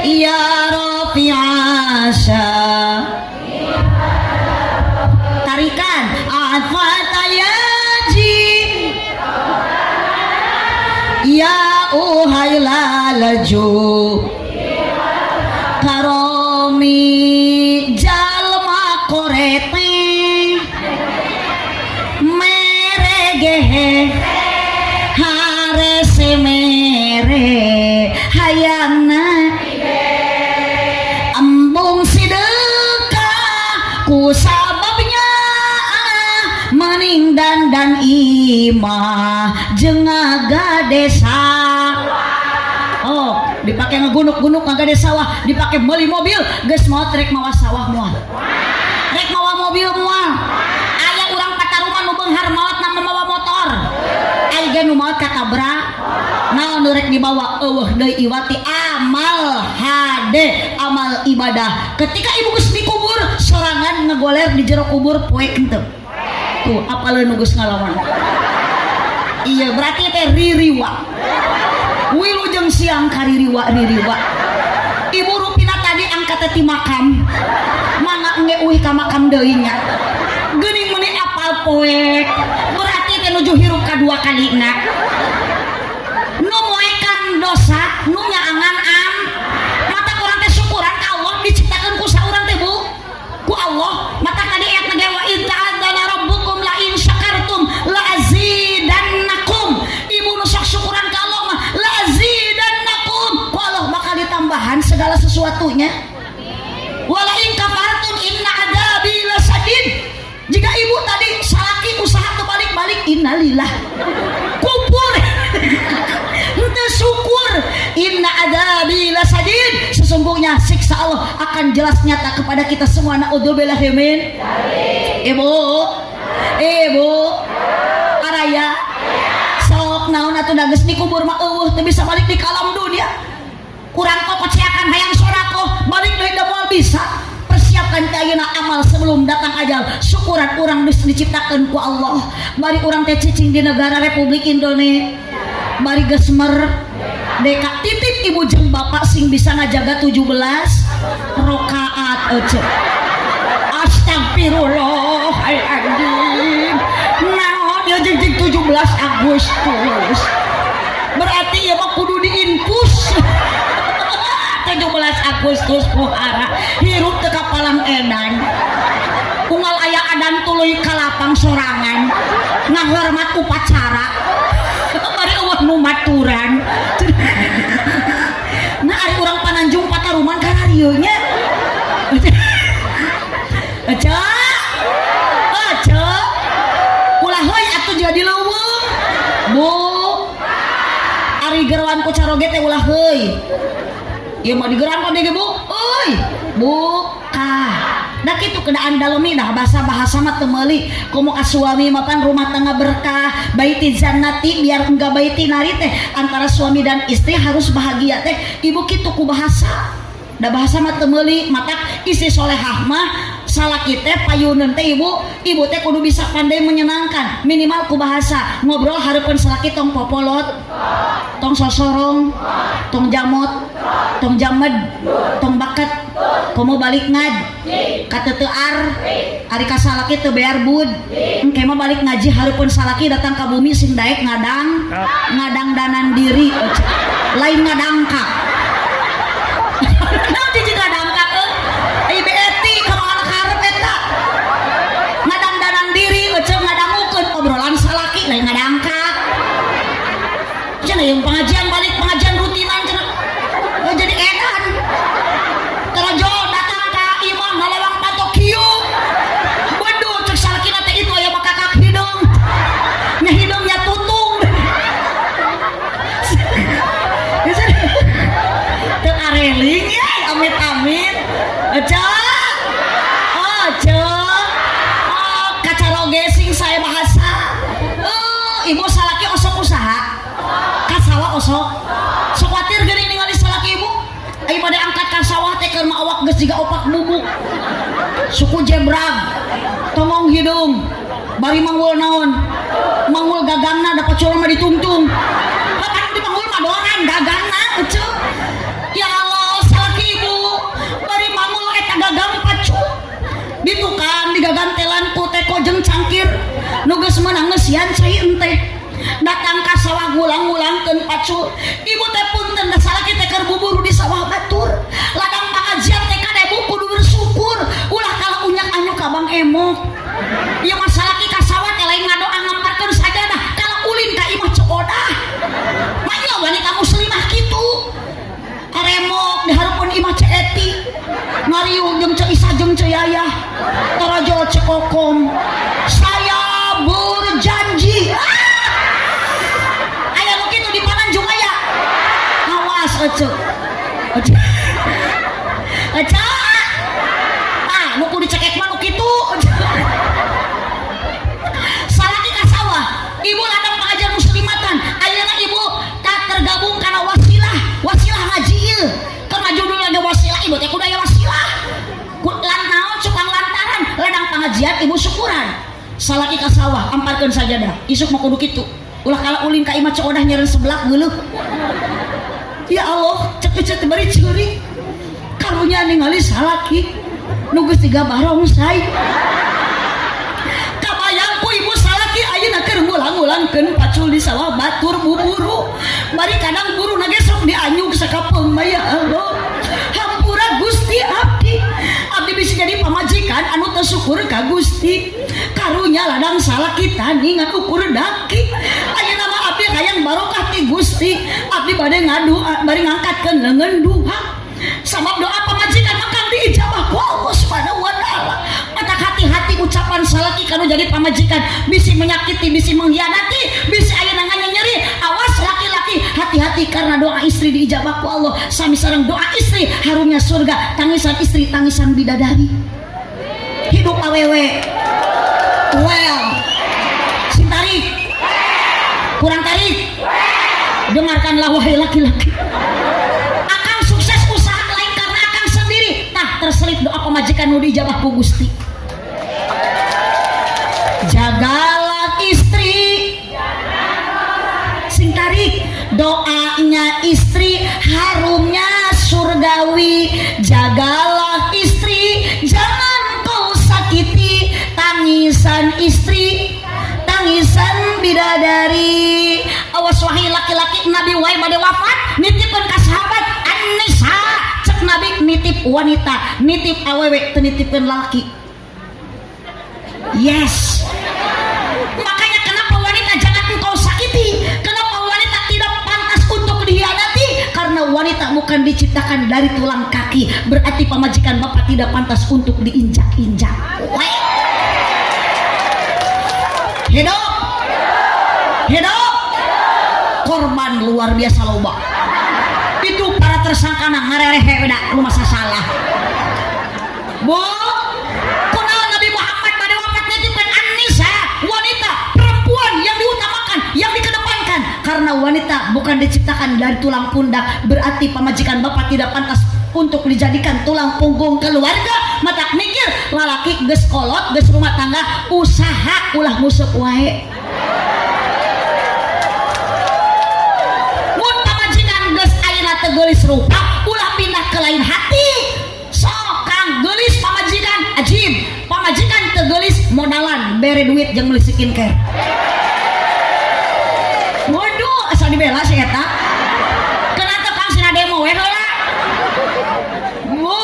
ya Rafi'asya, tarikan atfatayaji ya uhailalaju karomi jalma korete meregehe harese mere hayangna embung sidekah ku sababnya mening dandan imah jeung desa. Oh, dipakai ngegunuk-gunuk ngagade sawah, dipakai beli mobil, geus maot rek mawa sawah moal, rek mawa mobil moal? Aya urang Pataruman nu beunghar maot na mawa motor, aya ge nu maot katabrak. Naon nu rek dibawa? Eueuh deui iwati amal hade, amal ibadah. Ketika ibu geus dikubur sorangan ngegoler di jero kubur, poek henteu? Tuh, apaleun nu geus ngalaman. Iya, berarti teh ririwa, wilujeng siang kaririwa ririwa. Ibu rupina tadi angkat ti makam, mangga engge uih ka makam deui nya. Geuning meuni apal poek, berarti teh nuju hirup kadua kalina. Nu moekan dosa, nu nyaangan am mata urang teh syukuran ka Allah diciptakeun ku saurang teh, Bu, ku Allah. Mata tadi ayat ge wa in ta'adzana rabbukum la in syakartum la azidannakum. Ibu nu sok syukuran ka Allah mah la azidannakum, ku Allah bakal ditambahan segala sesuatunya. Wala in kafartum inna adabi lasadid. Jika ibu tadi salaki usaha tuh balik-balik, innalillah, kupur henteu syukur, inna adabi lasadid, sesungguhnya siksa Allah akan jelas nyata kepada kita semua. Naudzubillah min. Ibu, ibu araya sok naon atuh da geus dikubur mah eueuh, teu bisa balik di kalam dunia. Kurang kokoceakan hayang sodakoh balik deui da moal bisa. Persiapkan ke ayeuna amal sebelum datang ajal. Syukuran urang geus diciptakeun ku Allah, bari urang teh cicing di negara Republik Indonesia, bari geus merdeka. Titip ibu jeung bapak sing bisa ngajaga 17 rokaat. Ece, astagfirullahaladzim, naon ya jeung 17 Agustus? Berarti ya mah kudu diinfus 17 Agustus. Pohara hirup teu kapalang edan, unggal aya adan tuluy ka lapang sorangan ngahormat upacara, bari eueuh nu maturan. Nah, ari urang Pananjung Pataruman kararieu nya. Ece, ece, ulah heuy atuh jadi leuweung, Bu. Ari geroan ku caroge teh ulah heuy. Ieu mah digeran ku ge, Bu. Euy, buka. Da kitu kedaan dalemi dah bahasa-bahasa mah teu meuli. Komo ka suami mapan rumah tangga berkah, baiti jannati biar enggak baiti nari teh, antara suami dan istri harus bahagia teh. Ibu kitu ku bahasa. Da bahasa mah teu meuli, matak istri solehah mah salaki teh payuneun teh ibu, ibu teh kudu bisa pandai menyenangkan, minimal ku bahasa. Ngobrol hareupeun salaki tong popolot, tong sosorong, tong jamot, tong jamed, tong baket, komo balik ngad, katetear, ari ka salaki teu bear bud. Engke mah balik ngaji hareupeun salaki datang ka bumi sing daek ngadang, ngadangdanan diri, lain ngadangkak. Naon cicing ngadangkak euy? Ai beti ka mana karep eta? Ngadangdanan diri ece ngadangukeun obrolan salaki lain ngadangkak. Cenah yang pengajian balik pengajian rutinan cenah. Oh, jadi edan. Tarajo datang ka imah ngalewang patok kieu. Waduh, cek salakina teh itu aya bakakak hideung. Nya hideung nya tutung. Teu areling ya, amit-amit. Eca. Oh, Eca. Oh, kacaroge sing saya bahasa. Oh, ibu salaki osok usaha. Ka sawah osok. Sok kuatir geuning ningali salaki ibu. Ayo bade angkat ka sawah teh keur mah awak geus jiga opak bubuk. Suku jebrag. Tongong hidung. Bari manggul naon? Manggul gagangna da pacul mah ditungtung. Kapan dimanggul mah doran gagangna ece. Ya Allah, salaki ibu bari manggul eta gagang pacul. Di tukang digagantelan ku teko jeung cangkir. Nu geus meunang ngeusian cai enteh. Datang ka sawah ngulang-ngulangkeun pacul. Ibu teh punten da salaki teh keur buburu di sawah batur. Ladang pengajian teh kade bu kudu bersyukur. Ulah kalah unyak anyuk ka Bang Emok. Ieu mah salaki ka sawah teh lain ngadoa ngamparkeun sajadah, kalah ulin ka imah Ceu Odah. Manya wanita muslimah kitu. Karemok di hareupeun imah Ceu Eti. Ngariung jeung Ceu Isa jeung Ceu Yayah. Tarajol Ceu Kokom. Saya berjanji. Ah! Aya nu kitu di Pananjung aya. Awas ece. Ece. Ece. Ah, nu kudu dicekek mah nu kitu. Salaki ka sawah, ibu ladang pengajian muslimatan. Ayeuna ibu tak tergabung kana wasilah, wasilah ngaji ieu. Keur judulna ge wasilah, ibu teh kudu aya wasilah. Ku lan naon cukang lantaran ladang pengajian ibu syukuran. Salaki ka sawah amparkeun sajadah. Isuk mah kudu kitu. Ulah kala ulin ka imah Ceu Odah nyeren seblak geuleuh. Ya Allah, cek cek bari ceurik. Karunya ningali salaki nu geus tiga barongsai. Kabayang ku ibu salaki ayeuna keur ngulang-ngulangkeun pacul di sawah batur buburu. Bari kadang buru ge sok dianyuk sakapeung mah ya Allah. Hampura Gusti abdi. Abdi bisa jadi pamajikan anu teu syukur ka Gusti. Karunya ladang salaki tani ngan ukur daki. Ayeuna mah abdi hayang barokah ti Gusti. Abdi bade ngadu bari ngangkatkeun leungeun duha. Sabab doa pamajikan mah diijabah ku Allah Subhanahu wa taala. Mata hati-hati ucapan salaki kanu jadi pamajikan bisi menyakiti, bisi mengkhianati, bisi ayeuna nyeri. Awas laki-laki, hati-hati karena doa istri diijabah ku Allah. Sami sareng doa istri harumnya surga, tangisan istri tangisan bidadari. Hidup awewe. Well, sing tarik. Kurang tarik. Dengarkanlah wahai laki-laki. Akang sukses usaha lain karena akang sendiri. Nah, terselip doa pamajikan nu diijabah ku Gusti. Jagalah istri. Sing tarik doanya istri harumnya surgawi. Jagalah istri, jangan kau sakiti. Tangisan istri, tangisan bidadari. Awas wahai laki-laki, Nabi wae bade wafat nitipkeun ka sahabat An-Nisa. Cek Nabi nitip wanita, nitip awewe, teu nitipkeun lalaki. Yes. Makanya kenapa wanita jangan engkau sakiti? Kenapa wanita tidak pantas untuk dikhianati? Karena wanita bukan diciptakan dari tulang kaki. Berarti pamajikan bapak tidak pantas untuk diinjak-injak. Weh. Hidup. Hidup. Korban luar biasa loba. Itu para tersangka nang ngarerehe beda rumah salah. Bu. Karena wanita bukan diciptakan dari tulang pundak, berarti pamajikan bapak tidak pantas untuk dijadikan tulang punggung keluarga. Matak mikir lalaki geus kolot, geus rumah tangga, usaha ulah nguseup wae. Mun pamajikan geus ayeuna teu geulis rupa, ulah pindah ke lain hati. Sok kang geulis pamajikan ajib, pamajikan teu geulis modalan bere duit jeung meuli skincare. Waduh, asa dibela si eta. Kenapa kang sina demo we heula? Bu,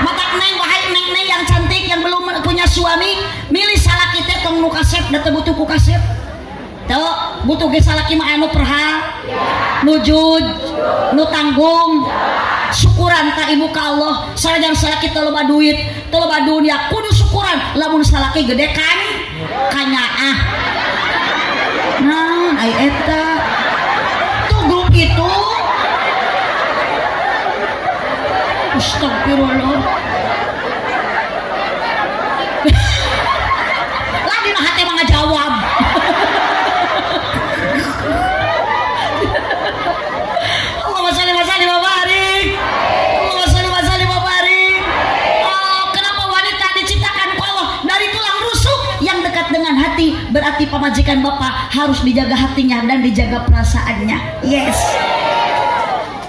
matak neng, wahai neng neng yang cantik yang belum punya suami, milih salaki teh tong nu kasep, da teu butuh ku kasep. Teu butuh ge salaki mah anu perha, nu jud, nu tanggung. Syukuran ta ibu ka Allah, sanajan salaki teu loba duit, teu loba dunia, kudu syukuran lamun salaki gede kan kanyaah. Naon ai eta? Tuh grup itu. Astagfirullah. Lah dina hate mah ngajawab. Allahumma sholli wa sallim wa barik. Allahumma sholli wa sallim wa barik. Oh, kenapa wanita diciptakan ku Allah dari tulang rusuk yang dekat dengan hati, berarti pamajikan bapak harus dijaga hatinya dan dijaga perasaannya. Yes.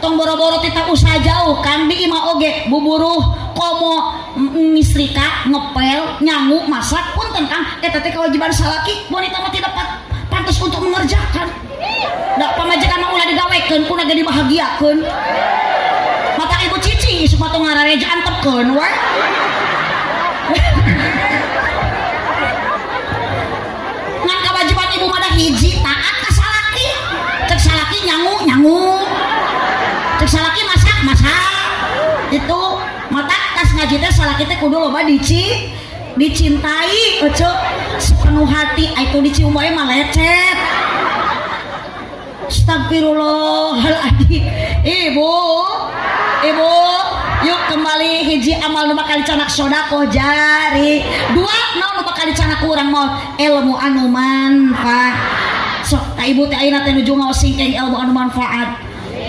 Tong boro-boro tita usaha jauh kan di imah oge buburuh komo ngistrika ngepel nyangu masak punten kang eta teh kewajiban salaki, wanita mah tidak pantas untuk mengerjakan. Da pamajikan mah ulah digawekeun kuna ge dibahagiakeun. Mata ibu cici isuk mah tong ngarareja antepkeun we. Ngan kewajiban ibu mah da hiji, taat ka salaki. Cek salaki nyangu nyangu, cek salaki masak masak. Itu mata tas ngaji teh salaki teh kudu loba dicintai ece sepenuh hati, itu dicium wae mah lecet. Astagfirullahaladzim. Ibu, ibu, yuk kembali hiji amal nu bakal dicanak sodakoh jari. Dua, naon nu bakal dicanak ku urang maot? Ilmu anu manfaat. Sok ta ibu teh ayeuna teh nuju ngaos singkeng ilmu anu manfaat.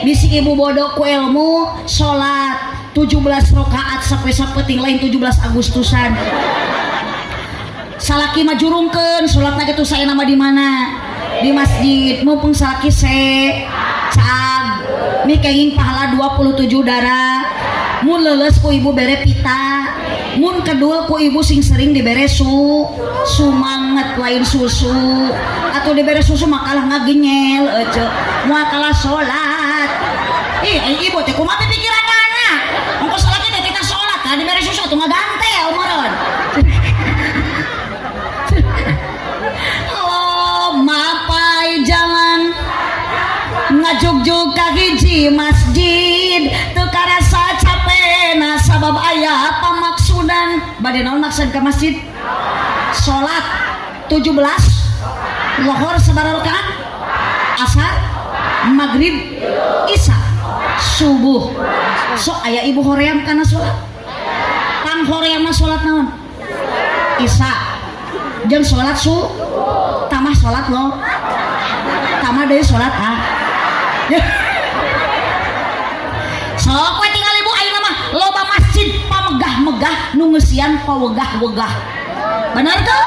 Bisi ibu bodoh ku ilmu salat 17 rakaat sampai sapeting lain 17 Agustusan. Salaki mah jurungkeun salatna kitu saya nama di mana? Di masjid. Mumpung salaki se cag mi kenging pahala 27 darah. Mun leuleus ku ibu bere pita, mun kedul ku ibu sing sering dibere sumanget lain susu. Atau dibere susu makalah ngagenyel ece moal kalah salat. Ih, ibu teh kumaha pikiranana? Ongkos salaki teh tita salat kan dibere susu atuh ngagantel meureun. Allah mapai jalan ngajugjug ka hiji masjid teu karasa capena sabab aya pamaksudan. Bade naon maksud ka masjid? Salat 17 lohor sabaraha rakaat? Asar, maghrib, isya, subuh. Sok aya ibu hoream kana salat. Pang hoream mah salat naon? Isya. Jeung salat su tamah salat lo. Tamah deui salat ah. Sok we tinggal ibu ayeuna mah loba masjid pamegah-megah nu ngeusian pawegah-wegah. Bener teu?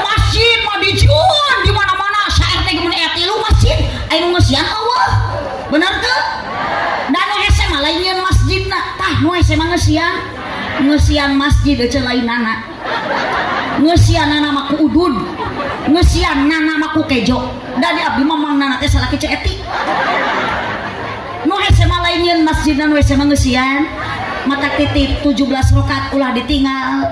Masjid mah dijieun di mana-mana, sa RT ge mun aya 3 masjid, aya nu ngeusian eueuh. Bener teu? Da nu hese mah lain nyieun masjidna, tah nu hese mah ngeusian. Ngeusian masjid eueuh lainana. Ngeusianana mah ku udud. Ngeusianana mah ku kejo. Da di abdi mah mangnana teh salaki Ceu Eti. Nu hese mah lain nyieun masjidna, nu hese mah ngeusian. Mata titip 17 rakaat ulah ditinggal.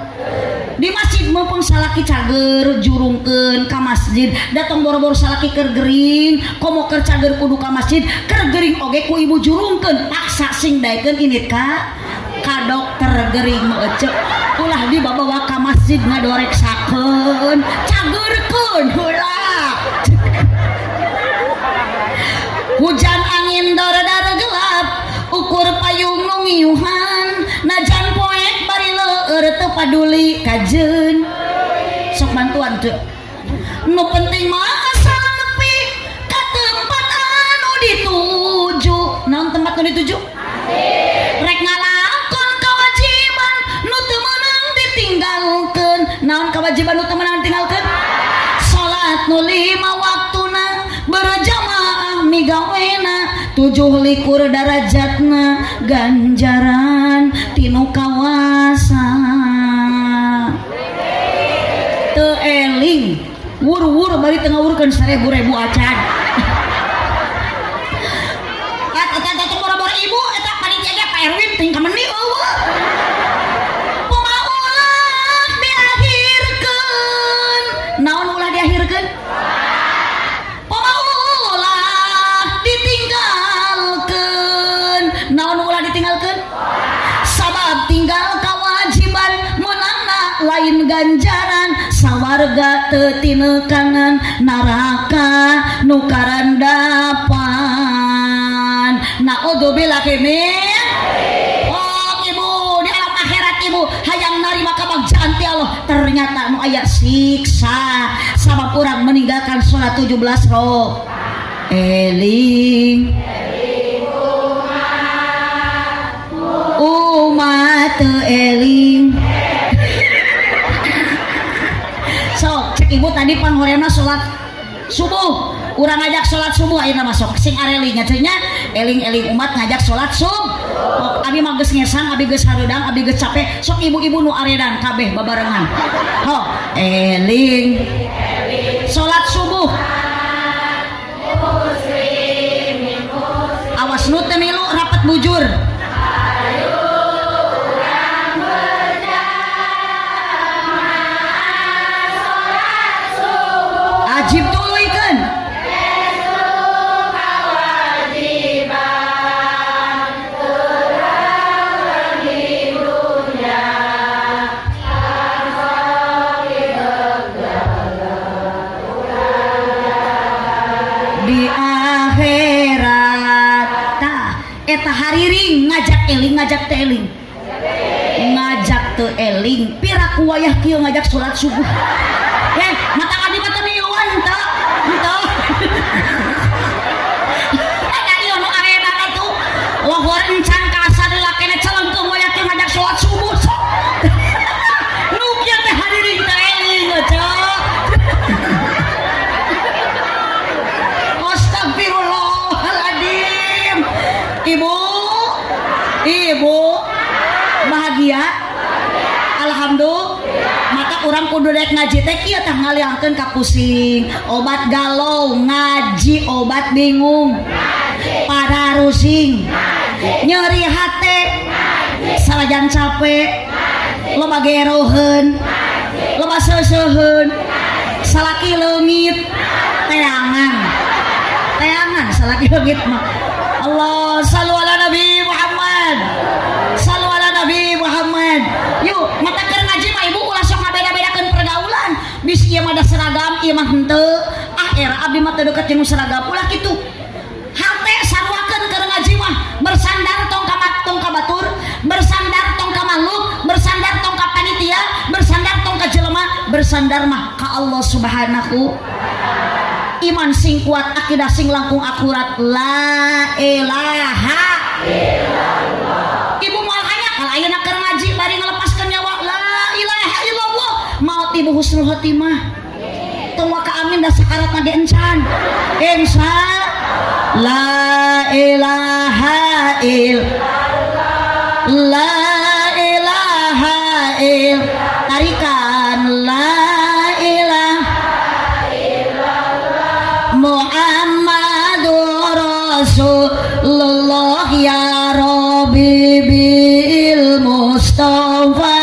Di masjid mumpung salaki cager jurungkeun ka masjid, datang boro-boro salaki keur gering, komo keur cager kudu ka masjid, keur gering oge ku ibu jurungkeun, paksa sing daekeun init ka dokter gering mah ece. Ulah dibawa ka masjid ngadoreksakeun, cagerkeun heula. Hujan angin dor-dar gelap, ukur payung nu ngiuhan, najan poek bari leur teu paduli kajeun. Sok bantuan teu. Nu penting mah asal nepi ka nu dituju? Rek ngalakon kewajiban nu teu meunang ditinggalkeun. Naon kewajiban nu teu meunang ditinggalkeun? Salat nu lima waktuna berjamaah migawena 27 darajatna ganjaran tinu kawasa. Teu eling wur-wur bari teu ngawurkeun 1000 ribu acan. Eta eta boro-boro ibu, eta panitia ge Pak Erwin ting kameni eueuh. Kumaha ulah diakhirkeun? Naon ulah diakhirkeun? Kumaha ulah ditinggalkeun? Naon ulah ditinggalkeun? Sabab tinggal kewajiban menangna lain ganjaran, sawarga teu tinekangan, neraka nu karandapan. Naudzubillahi min. Oh, ibu, di alam akhirat ibu hayang narima kabagjaan ti Allah, ternyata nu aya siksa sabab urang meninggalkan sholat 17 ro eling umat teu eling. Sok cek ibu tadi panghorena sholat subuh, urang ngajak sholat subuh ayeuna masuk sing areling nya, eling-eling umat ngajak sholat subuh. Oh, abi mah geus ngesang, abi geus hareudang, abi geus capek. Sok ibu-ibu nu aredan kabeh babarengan. Ho, eling sholat subuh. Awas nu teu milu rapat bujur. Ajib tuluykeun. Di akhirat tah eta hariring ngajak eling, ngajak teu eling, ngajak teu eling. Piraku wayah kieu ngajak sholat subuh, eh mata abdi mah teu miluan teu henteu. Eta ieu nu aredan atuh lohor encan ka asar lakena celengkeung wayah kieu ngajak sholat subuh. Sok nu kieu teh hariring teu eling ceu. Astagfirullahaladzim. Ibu, ibu bahagia, alhamdulillah. Maka urang kudu rek ngaji teh kieu tah, ngaliangkeun ka pusing, obat galau ngaji, obat bingung para rusing, nyeri hate salajan capek, loba geroheun, loba seuseuheun, salaki leungit teangan teangan, salaki leungit mah. Allah sallu ala Nabi Muhammad, sallu ala Nabi Muhammad. Yuk, mata keur ngaji mah ibu ulah sok ngabeda-bedakeun pergaulan. Bisi ieu mah da seragam, ieu mah henteu. Ah, era abdi mah teu deket jeung seragam. Ulah kitu. Hate saruakeun keur ngaji mah, bersandar tong ka tong ka batur, bersandar tong ka makhluk, bersandar tong ka panitia, bersandar tong ka jelema, bersandar mah ka Allah Subhanahu. Iman sing kuat, akidah sing langkung akurat. La ilaha illallah. Ibu moal hanya kalau ayeuna keur ngaji bari ngalepaskeun nyawa la ilaha illallah, maot ibu husnul khotimah. Tong waka amin da sakarat ge encan. Insya la ilaha illallah, la ilaha il tarikan la ilaha Muhammadur Rasulullah ya Rabbi bil Mustafa.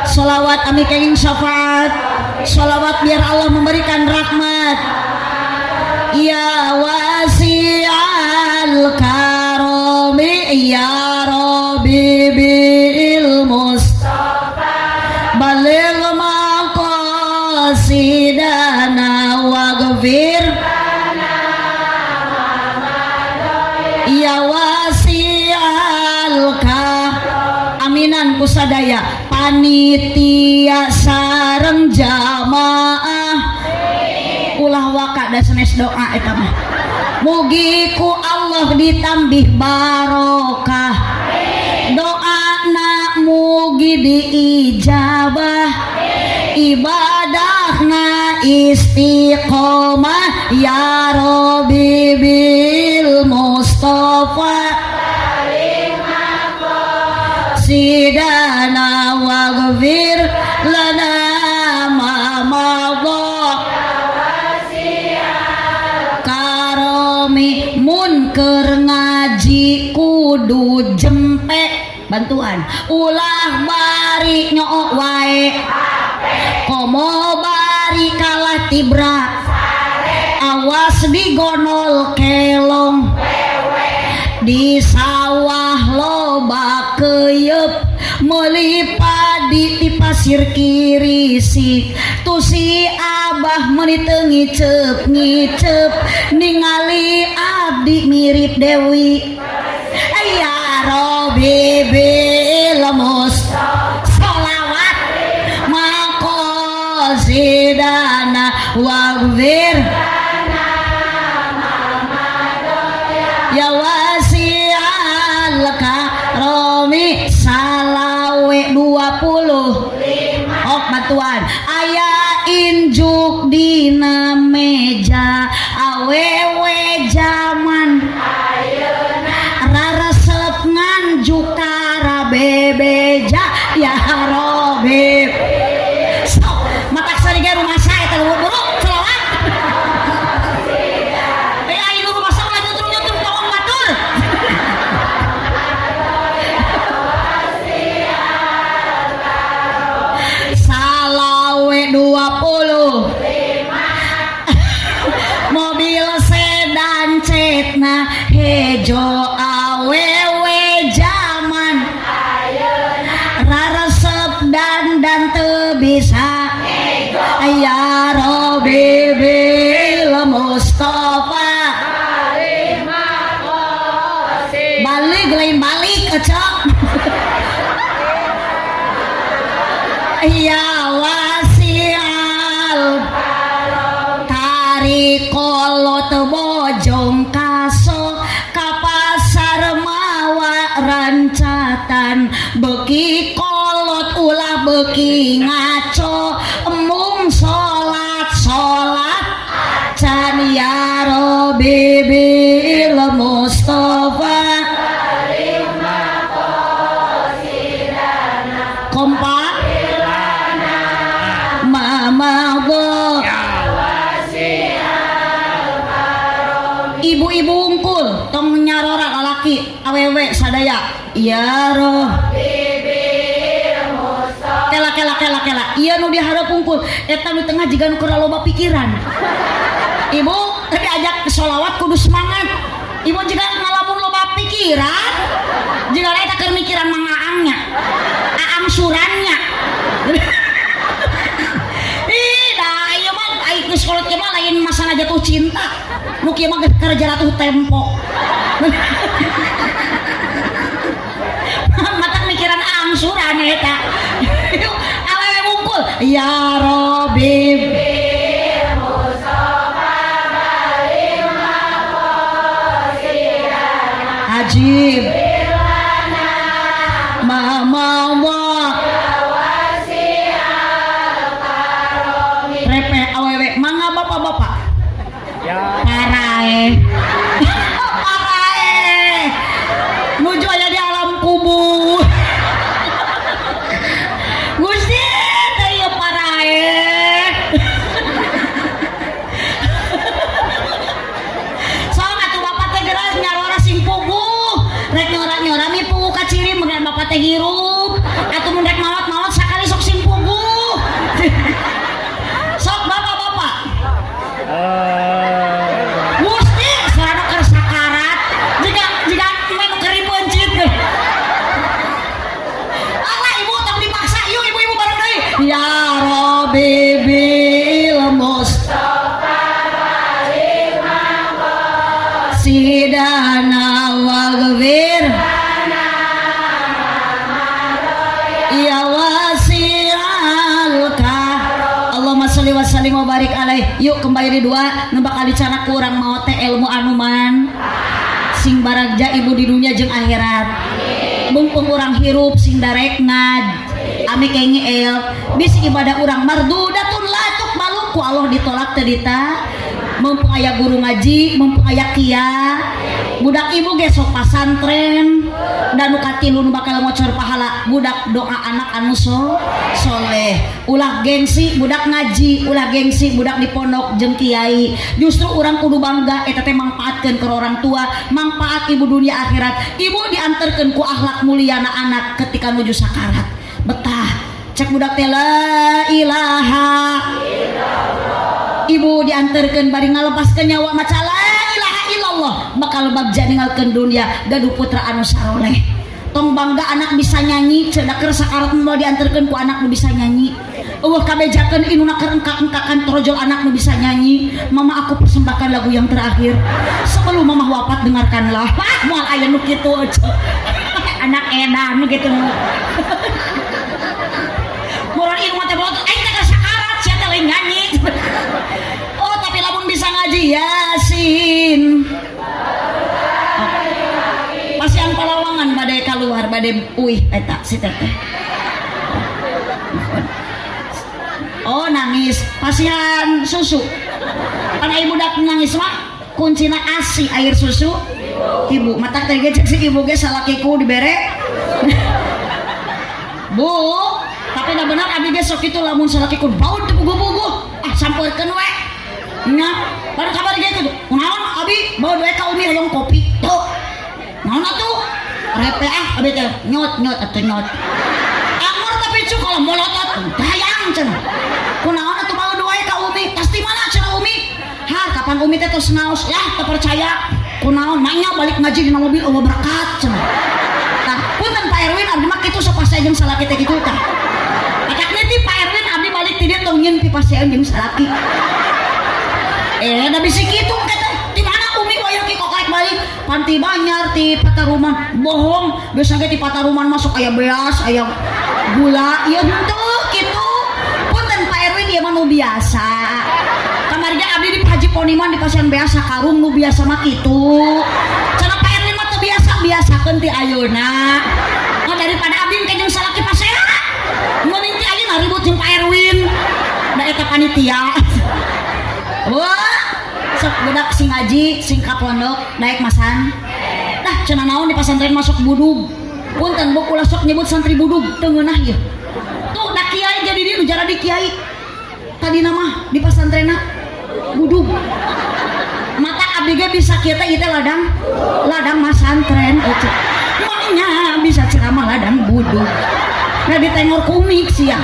Salawat ami kenging syafaat, salawat biar Allah memberikan rahmat. Ya wasi'al karami ya Rabbi bil Mustafa baligh maqasidana waghfir ya wasi'al ka. Aminan kusadaya panitia sareng jamaah. Ulah waka da sanes doa eta mah. Mugi ku Allah ditambih barokah, doana mugi diijabah, ibadahna istiqomah. Ya Robi bil Mustafa sidana waghfir lana ma madha karomi. Mun keur ngaji kudu jempe bantuan, ulah bari nyook wae, komo bari kalah tibra, awas digonol kelong. Di sawah loba keyep, meuli padi di pasir kirisi tu si abah meuni teu ngiceup ngiceup, ningali abdi mirip Dewi. Ya Robi bil mus solawat maqasidana waghfir ya wasi'al karomi. Salawe 20. Oh, bantuan aya injuk dina meja, awewe jaman raresep nganjuk kara bebeja. Ya Robi, sok matak sari ge rumasa eta buru selawat. Eh, ayo rumasa ulah nyutrung-nyutrung, tolong batur. Salawe 20, mobil sedan cetna hejo, awewe jaman raresep dan teu bisa. Ya Robi bil Mustafa balik lain balik kecok. Ya wasi'al tarik kolot bojong kaso ka pasar mawa rancatan, beki kolot ulah beki ngaco, emung salat salat can. Ya Robi bil Mustafa kompak mama go. Ibu-ibu unggul tong nyarora, lalaki awewe sadaya. Ya roh kela kela kela kela, iya nu diharap unggul eta nu tengah jiga nu keur loba pikiran. Ibu tapi ajak sholawat kudu semangat. Ibu juga ngalamun loba pikiran jiga eta keur mikiran mang aangnya, aang surannya. Ih, dah ieu mah ai geus kolot kieu mah lain masalah jatuh cinta. Nu kieu mah geus keur jatuh tempo. Matak mikiran angsuran eta. Awewe wungkul. Ya Robi Ajib Mama Allah Repe awewe mangga bapak-bapak. Ya. Parae. Parae. Nuju aya di alam kubur. Gusti teh ieu parae. Sok atuh bapak teh geura nyarora sing puguh. Rek nyora-nyora mi puguh ka ciri mun bapak teh hirup. Atuh mun rek maot-maot sakali sok sing puguh. Sok bapak-bapak. Gusti sarana keur sakarat jika menu keur dipeuncit. Alah ibu tong dipaksa, yuk ibu-ibu bareng deui. Ya Robi bil Mustafa sidana waghfir ya wasi'al ka. Allahumma sholli wa sallim wa barik alaih. Yuk kembali di dua nu bakal dicara kurang mau teh. ilmu anu man sing baragja ibu di dunia jeung akhirat. Mumpung urang hirup sing darek ngad ami kenge el bisi ibadah urang mardudatun la tuqbalu, ku Allah ditolak teu dita. Mumpung aya guru ngaji, mumpung aya kia budak ibu ge sok pasantren, dan nu katilu nu bakal ngocor pahala budak doa anak anu soleh. Ulah gengsi budak ngaji, ulah gengsi budak di pondok jeung kiai. Justru urang kudu bangga, eta teh mangpaatkeun ke orang tua, manfaat ibu dunia akhirat. Ibu diantarkeun ku akhlak mulia na anak ketika nuju sakarat betah cek budak teh la ilaha. Ibu diantarkeun bari ngalepaskeun nyawa maca la ilaha illallah, bakal bagja ninggalkeun dunia gaduh putra anu saroleh. Tong bangga anak bisa nyanyi, cedak keur sakarat moal diantarkeun ku anak nu bisa nyanyi. Eueuh kabejakeun inuna keur engkak-engkakan torojol anak nu bisa nyanyi, "Mama, aku persembahkan lagu yang terakhir sebelum mama wafat, dengarkanlah." Ah, moal aya nu kitu ece. Anak edan gitu murah ilmu teh bolotot aing teh keur sakarat sia teh lain nyanyi. Oh, tapi lamun bisa ngaji Yasin, oh. Pasian palawangan badai keluar badai uih eta si teteh. Oh, nangis pasian susu kan ibu budak nangis mah kuncina asi air susu ibu mata teh ge cek si ibu ge salakiku dibere bu. Tapi nah benar abdi ge sok itu lamun salakiku baut teu puguh-puguh, ah sampeurkeun we nya. Baru kabar ge kitu, kunaon abi bawa we ka umi hoyong kopi tuh, naon atuh repe, ah abi teh nyot nyot atuh nyot angor tapi cu kalau molotot hayang cenah, kunaon atuh bawa wae ka umi, tas di mana cenah umi, ha kapan umi teh tos ngaos lah teu percaya, kunaon manya balik ngaji dina mobil eueuh berkat cenah. Tah punten Pak Erwin, abdi mah kitu sok pasea jeung salaki teh kitu. Tah matak nitip Pak Erwin, abdi balik ti dieu tong nyieun pipasean jeung salaki. Eh, da bisi kitu kata di mana umi wayah ki kok karek balik panti banyar ti Pataruman. Bohong, biasa ge ti Pataruman masuk aya beas aya gula ieu henteu kitu. Punten Pak Erwin, ieu mah nu biasa. Kamari ge abdi di Haji Poniman di pasian beas sakarung, nu biasa mah kitu. Cenah Pak Erwin mah teu biasa, biasakeun ti ayeuna. Oh, daripada abdi engke jeung salaki pasea mending ti ayeuna ribut jeung Pak Erwin da eta panitia. Wah, sok budak sing ngaji, sing ka pondok, daek masan. Dah cenah naon di pasantren masuk budug. Punten bu, ulah sok nyebut santri budug, teu ngeunah ieu. Tuh da kiai jadi di nu jaradi kiai. Tadi nama di pasantrenna budug. Mata abdi ge bisa kieu teh ieu teh ladang ladang masantren eueuh. Maknya bisa ceramah ladang budug. Nah ditengor kumik sia.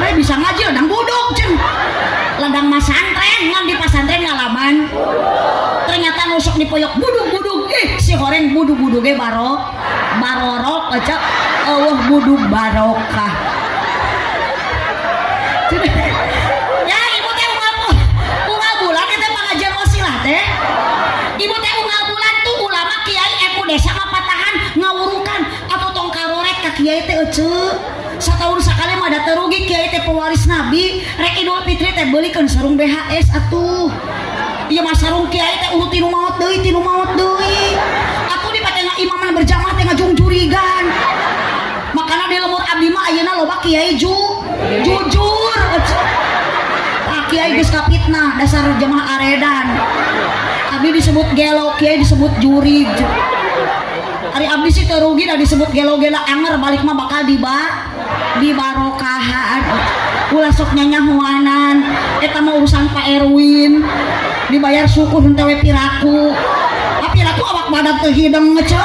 Nah bisa ngaji ladang budug cen. Ladang masantren ngan di pasantren ngalaman ternyata nusuk dipoyok budug-budug, ih si horeng budug-budug ge baro barorok aja eueuh budug barokah ya. Ibu teh unggal unggal bulan itu pengajian wasilah teh ibu teh unggal bulan tuh ulama kiai epu desa mah patahan ngawurukan atau tong karorek ka kiai teh ece. Satahun sakali mah da teu rugi, kiai teh pewaris nabi. Rek Idul Fitri teh beulikeun sarung BHS atuh. Ieu mah sarung kiai teh urut tinu maot deui, tinu maot deui atuh dipake ngaimaman berjamaah teh ngajungjurigan. Makana di lemur abdi mah ayeuna loba kiai jujur ece. Ah, kiai geus kapitnah dasar jemaah aredan. Abdi disebut gelo, kiai disebut jurig. Ari abdi sih teu rugi da disebut gelo-gela anger balik mah bakal dibarokahan. Ulah sok nyanyahuanan, eta mah urusan Pak Erwin. Dibayar syukur henteu we piraku. Ah, piraku awak badak teu hideng ngece.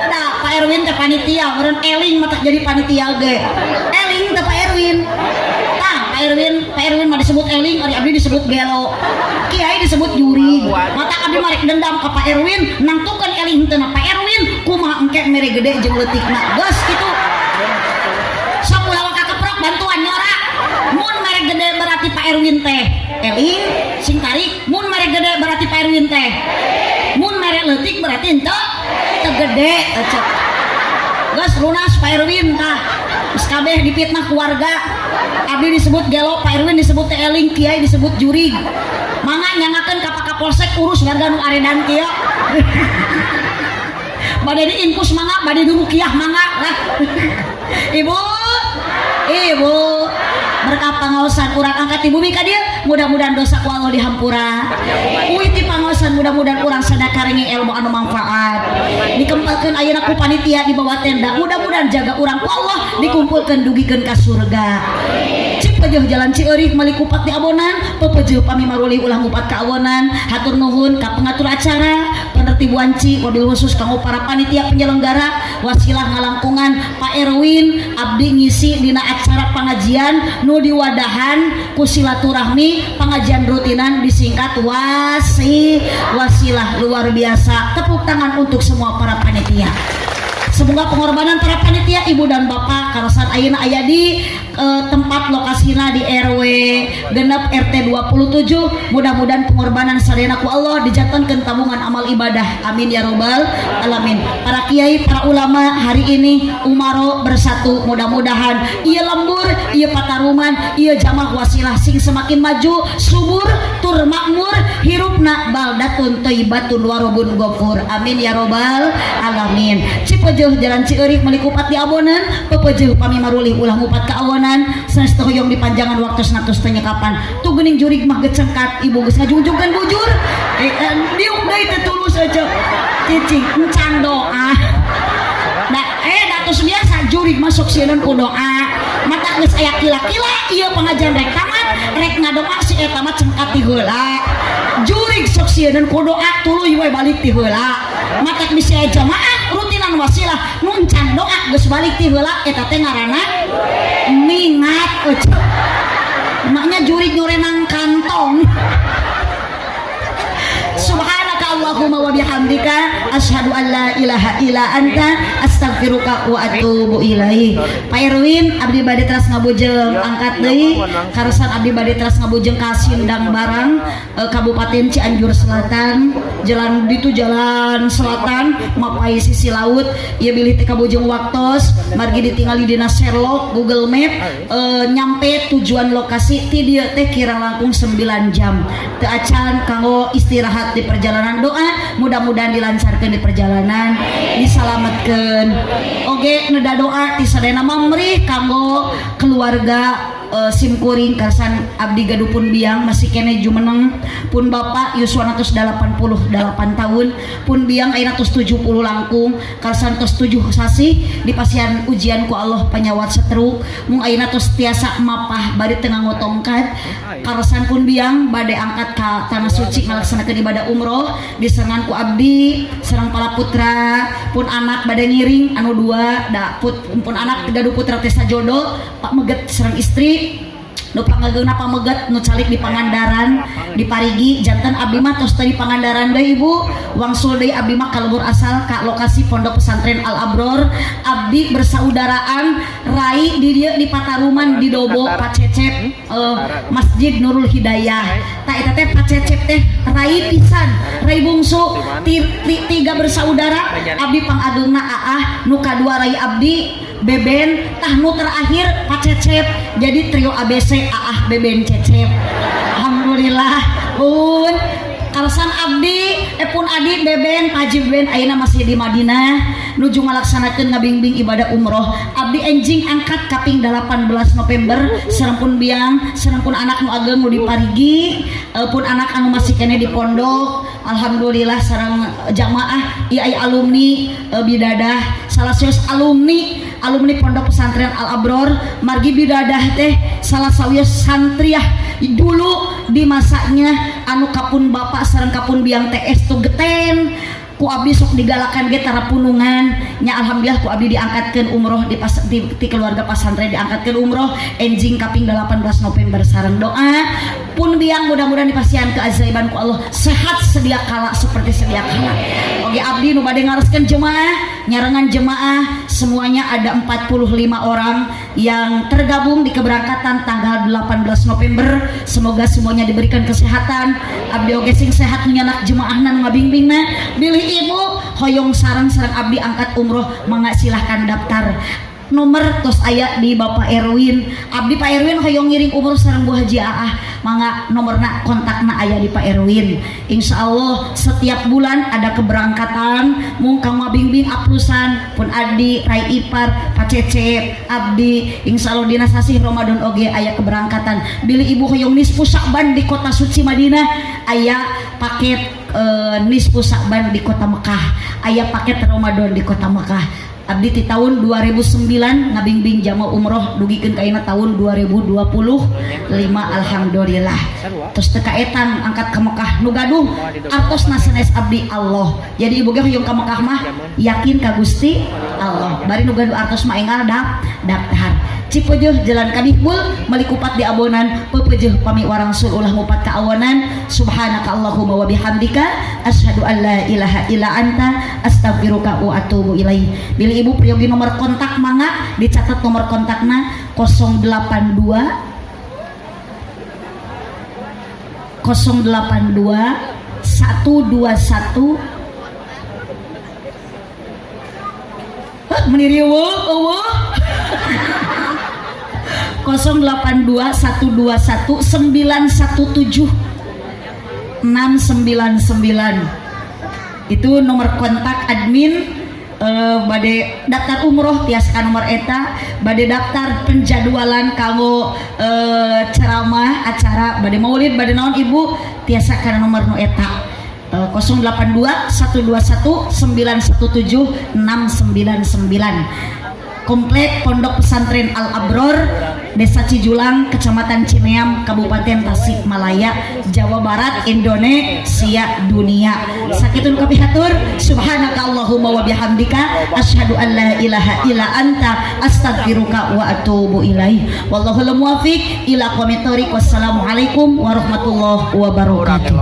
Nah, Pak Erwin teh panitia, meureun eling mah jadi panitia ge. Eling teh Pak Erwin. Tah, Pak Erwin, Pak Erwin mah disebut eling, ari abdi disebut gelo. Kiai disebut jurig. Mata abdi mah rek dendam ka Pak Erwin, nangtukeun eling henteu Pak Erwin, kumaha engke mere gede jeung leutikna. Geus kitu. Sok ulah kakeprok bantuan nyora. Mun mere gede berarti Pak Erwin teh eling, sing tarik. Mun mere gede berarti Pak Erwin teh. Mun mere leutik berarti henteu teu gede ecek. Geus lunas Pak Erwin tah. Geus kabeh dipitnah keluarga. Abdi disebut gelo, Pak Erwin disebut teu eling, kiai disebut jurig. Mangga nyangakeun ka Pak Kapolsek, urus warga nu aredan kieu. Bade diinfus mangga, bade dirukiah mangga lah. Ibu, ibu, berkah pangaosan urang angkat di bumi ka dieu, mudah-mudahan dosa ku Allah dihampura. Uih ti pangaosan, mudah-mudahan urang sadaya karengi ilmu anu manfaat. Dikempalkeun ayeuna ku panitia di bawah tenda, mudah-mudahan jaga urang ku Allah dikumpulkeun dugikeun ka surga. Cik pejeuh jalan Cieurik meuli kupat di abonan, pepejeuh pami marulih ulah ngupat ka awonan. Hatur nuhun ka pengatur acara, penertib wanci, wabil khusus kanggo para panitia penyelenggara wasilah ngalangkungan Pak Erwin abdi ngisi dina acara pengajian nu diwadahan ku silaturahmi, pengajian rutinan disingkat wasilah. Luar biasa, tepuk tangan untuk semua para panitia. Semoga pengorbanan para panitia, ibu dan bapak, karasan ayeuna aya di tempat lokasina di RW 6 RT 27, mudah-mudahan pengorbanan sadayana ku Allah dijantenkeun tabungan amal ibadah. Amin ya robbal alamin. Para kiai, para ulama, hari ini umaro bersatu, mudah-mudahan ieu lembur, ieu pataruman, ieu jamaah wasilah sing semakin maju, subur tur makmur, hirupna baldatun thayyibatun warobun gofur. Amin ya robbal alamin. Cipeujeuh jalan Cieurik meuli kupat di abonan, pepejeuh pami marulih ulah ngupat ka awonan. Sanes teu hoyong dipanjangan waktu satus teu nyekapan. Tuh geuning jurig mah gecengkat, ibu geus ngajungjungkeun bujur, diuk deui teu tulus aja cicing encan doa. Da da tos biasa jurig masuk sieun ku doa. Mata geus aya kila-kila ieu pengajian rek tamat, rek ngadoa si eta mah cengkat ti heula. Jurig sok sieun ku doa, tuluy we balik ti heula. Matak bisi aya jamaah rutinan wasilah nu encan doa geus balik ti heula, eta teh ngaranna mingat eueuh. Maknya jurig nyorenang kantong. Subhanaka Allahumma wa bihamdika asyhadu an la ilaha illa anta astaghfiruka wa atubu ilaik. Pak Erwin, abdi bade teras ngabujeng angkat deui, karasan abdi bade teras ngabujeng ka Sindang Barang, Kabupaten Cianjur Selatan. Jalan ditu jalan selatan mapai sisi laut. Ieu bilih teh kabujeng waktos margi ditingali dina Sherlock Google Map, nyampe tujuan lokasi ti dieu teh kirang langkung 9 jam. Teu acan kanggo istirahat di perjalanan, doa mudah-mudahan dilancarkan di perjalanan, disalamatkan. Oge neda doa ti sadayana mamrih kanggo keluarga simkuring, karsan abdi gaduh pun biang masih kene jumeneng, pun bapak yuswana tos 88 tahun, pun biang ayeuna tos 70 langkung, karsan tos 7 sasih dipasihan ujian ku Allah panyawat stroke, mung ayeuna tos tiasa mapah bari teu nganggo tongkat. Karsan pun biang bade angkat ka tanah suci ngalaksanakeun ibadah umroh, diserengan ku abdi sareng para putra, pun anak bade ngiring anu dua, da pun anak gaduh putra teh sajodo, Pak Meget sareng istri nu pangageungna Pameget nu calik di Pangandaran, di Parigi. Janten abdi mah tos teu di Pangandaran deui, ibu, wangsul deui abdi mah ka lembur asal, ka lokasi Pondok Pesantren Al Abror. Abdi bersaudaraan rai di dieu di Pataruman di Dobo, Pak Cecep, Masjid Nurul Hidayah. Ta eta teh Pak Cecep teh rai pisan, rai bungsu tiga bersaudara. Abdi pangageungna Aah, nu kadua rai abdi Beben, tah nu terakhir Pak Cecep. Jadi trio ABC, Aah, Beben, Cecep. Alhamdulillah pun kaleresan abdi, pun adi Beben, Pak Haji Beben ayeuna masih di Madinah nuju ngalaksanakeun ngabingbing ibadah umroh. Abdi enjing angkat kaping 18 November sareng pun biang sareng pun anak nu ageng nu di Parigi, pun anak anu masih kene di pondok. Alhamdulillah sareng jamaah ieu aya alumni, bidadah salah sawios alumni, alumni Pondok Pesantren Al Abror, margi bidadah teh salah sawios santriah dulu di masanya anu kapun bapak sareng kapun biang TS tuh geten ku abdi sok digalakan ge tara punungan nya. Alhamdulillah ku abdi diangkatkeun umroh di, pas, di keluarga pasantren diangkatkeun umroh enjing kaping 18 November sareng doa pun biang mudah-mudahan dipasihan keajaiban ku Allah, sehat sedia kala seperti sedia kala. Oke, abdi nu bade ngareskeun jemaah, nyarengan jemaah semuanya ada 45 orang yang tergabung di keberangkatan tanggal 18 November, semoga semuanya diberikan kesehatan. Abdi oge sing sehat nyanak jemaahna nu ngabingbingna. Bilih ibu Hoyong sareng-sareng abdi angkat umroh, mangga silahkan daftar. Nomor tos aya di Bapak Erwin. Abdi, Pak Erwin, hoyong ngiring umroh sareng Bu Haji Aah, mangga nomorna, kontakna aya di Pak Erwin. Insya Allah setiap bulan ada keberangkatan mung kang bingbing aplusan pun adi rai ipar Pak Cecep. Abdi insya Allah dina sasih Ramadan oge aya keberangkatan. Bilih ibu hoyong nisfu Sya'ban di kota suci Madinah, aya paket nisfu Sya'ban di kota Mekah, aya paket Ramadan di kota Mekah. Abdi di tahun 2009 ngabingbing jamaah umroh dugikeun ka ayeuna tahun 2025, alhamdulillah terus teu kaetang angkat ke Mekah. Nu gaduh artosna sanes abdi, Allah. Jadi ibu ge hoyong ka Mekah mah yakin ka Gusti Allah, bari nu gaduh artos mah enggal daftar. Cipeujeuh jalan kabihbul, meuli kupat di abonan. Pepeujeuh pami warangsul, ulah ngupat ka awanan. Subhanaka Allahumma wa bihamdika, asyhadu an la ilaha illa anta, astaghfiruka wa atubu ilaih. Bilih ibu priyogi nomor kontak, mangga dicatat nomor kontakna 082 082 121. Hah, meni riweuh eueuh. 082 121 917 699, itu nomor kontak admin. Bade daftar umroh tiasa ka nomor eta, bade daftar penjadwalan kanggo ceramah, acara bade maulid, bade naon, ibu tiasa kana nomor nu eta, 082 121 917 699. Komplek Pondok Pesantren Al Abror, Desa Cijulang, Kecamatan Cineam, Kabupaten Tasikmalaya, Jawa Barat, Indonesia dunia. Sakitu nu kapihatur. Subhanaka Allahumma wa bihamdika, asyhadu an la ilaha illa anta, astaghfiruka wa atubu ilaih. Wallahul muwafiq ila aqwamit thoriq. Wassalamualaikum warahmatullahi wabarakatuh.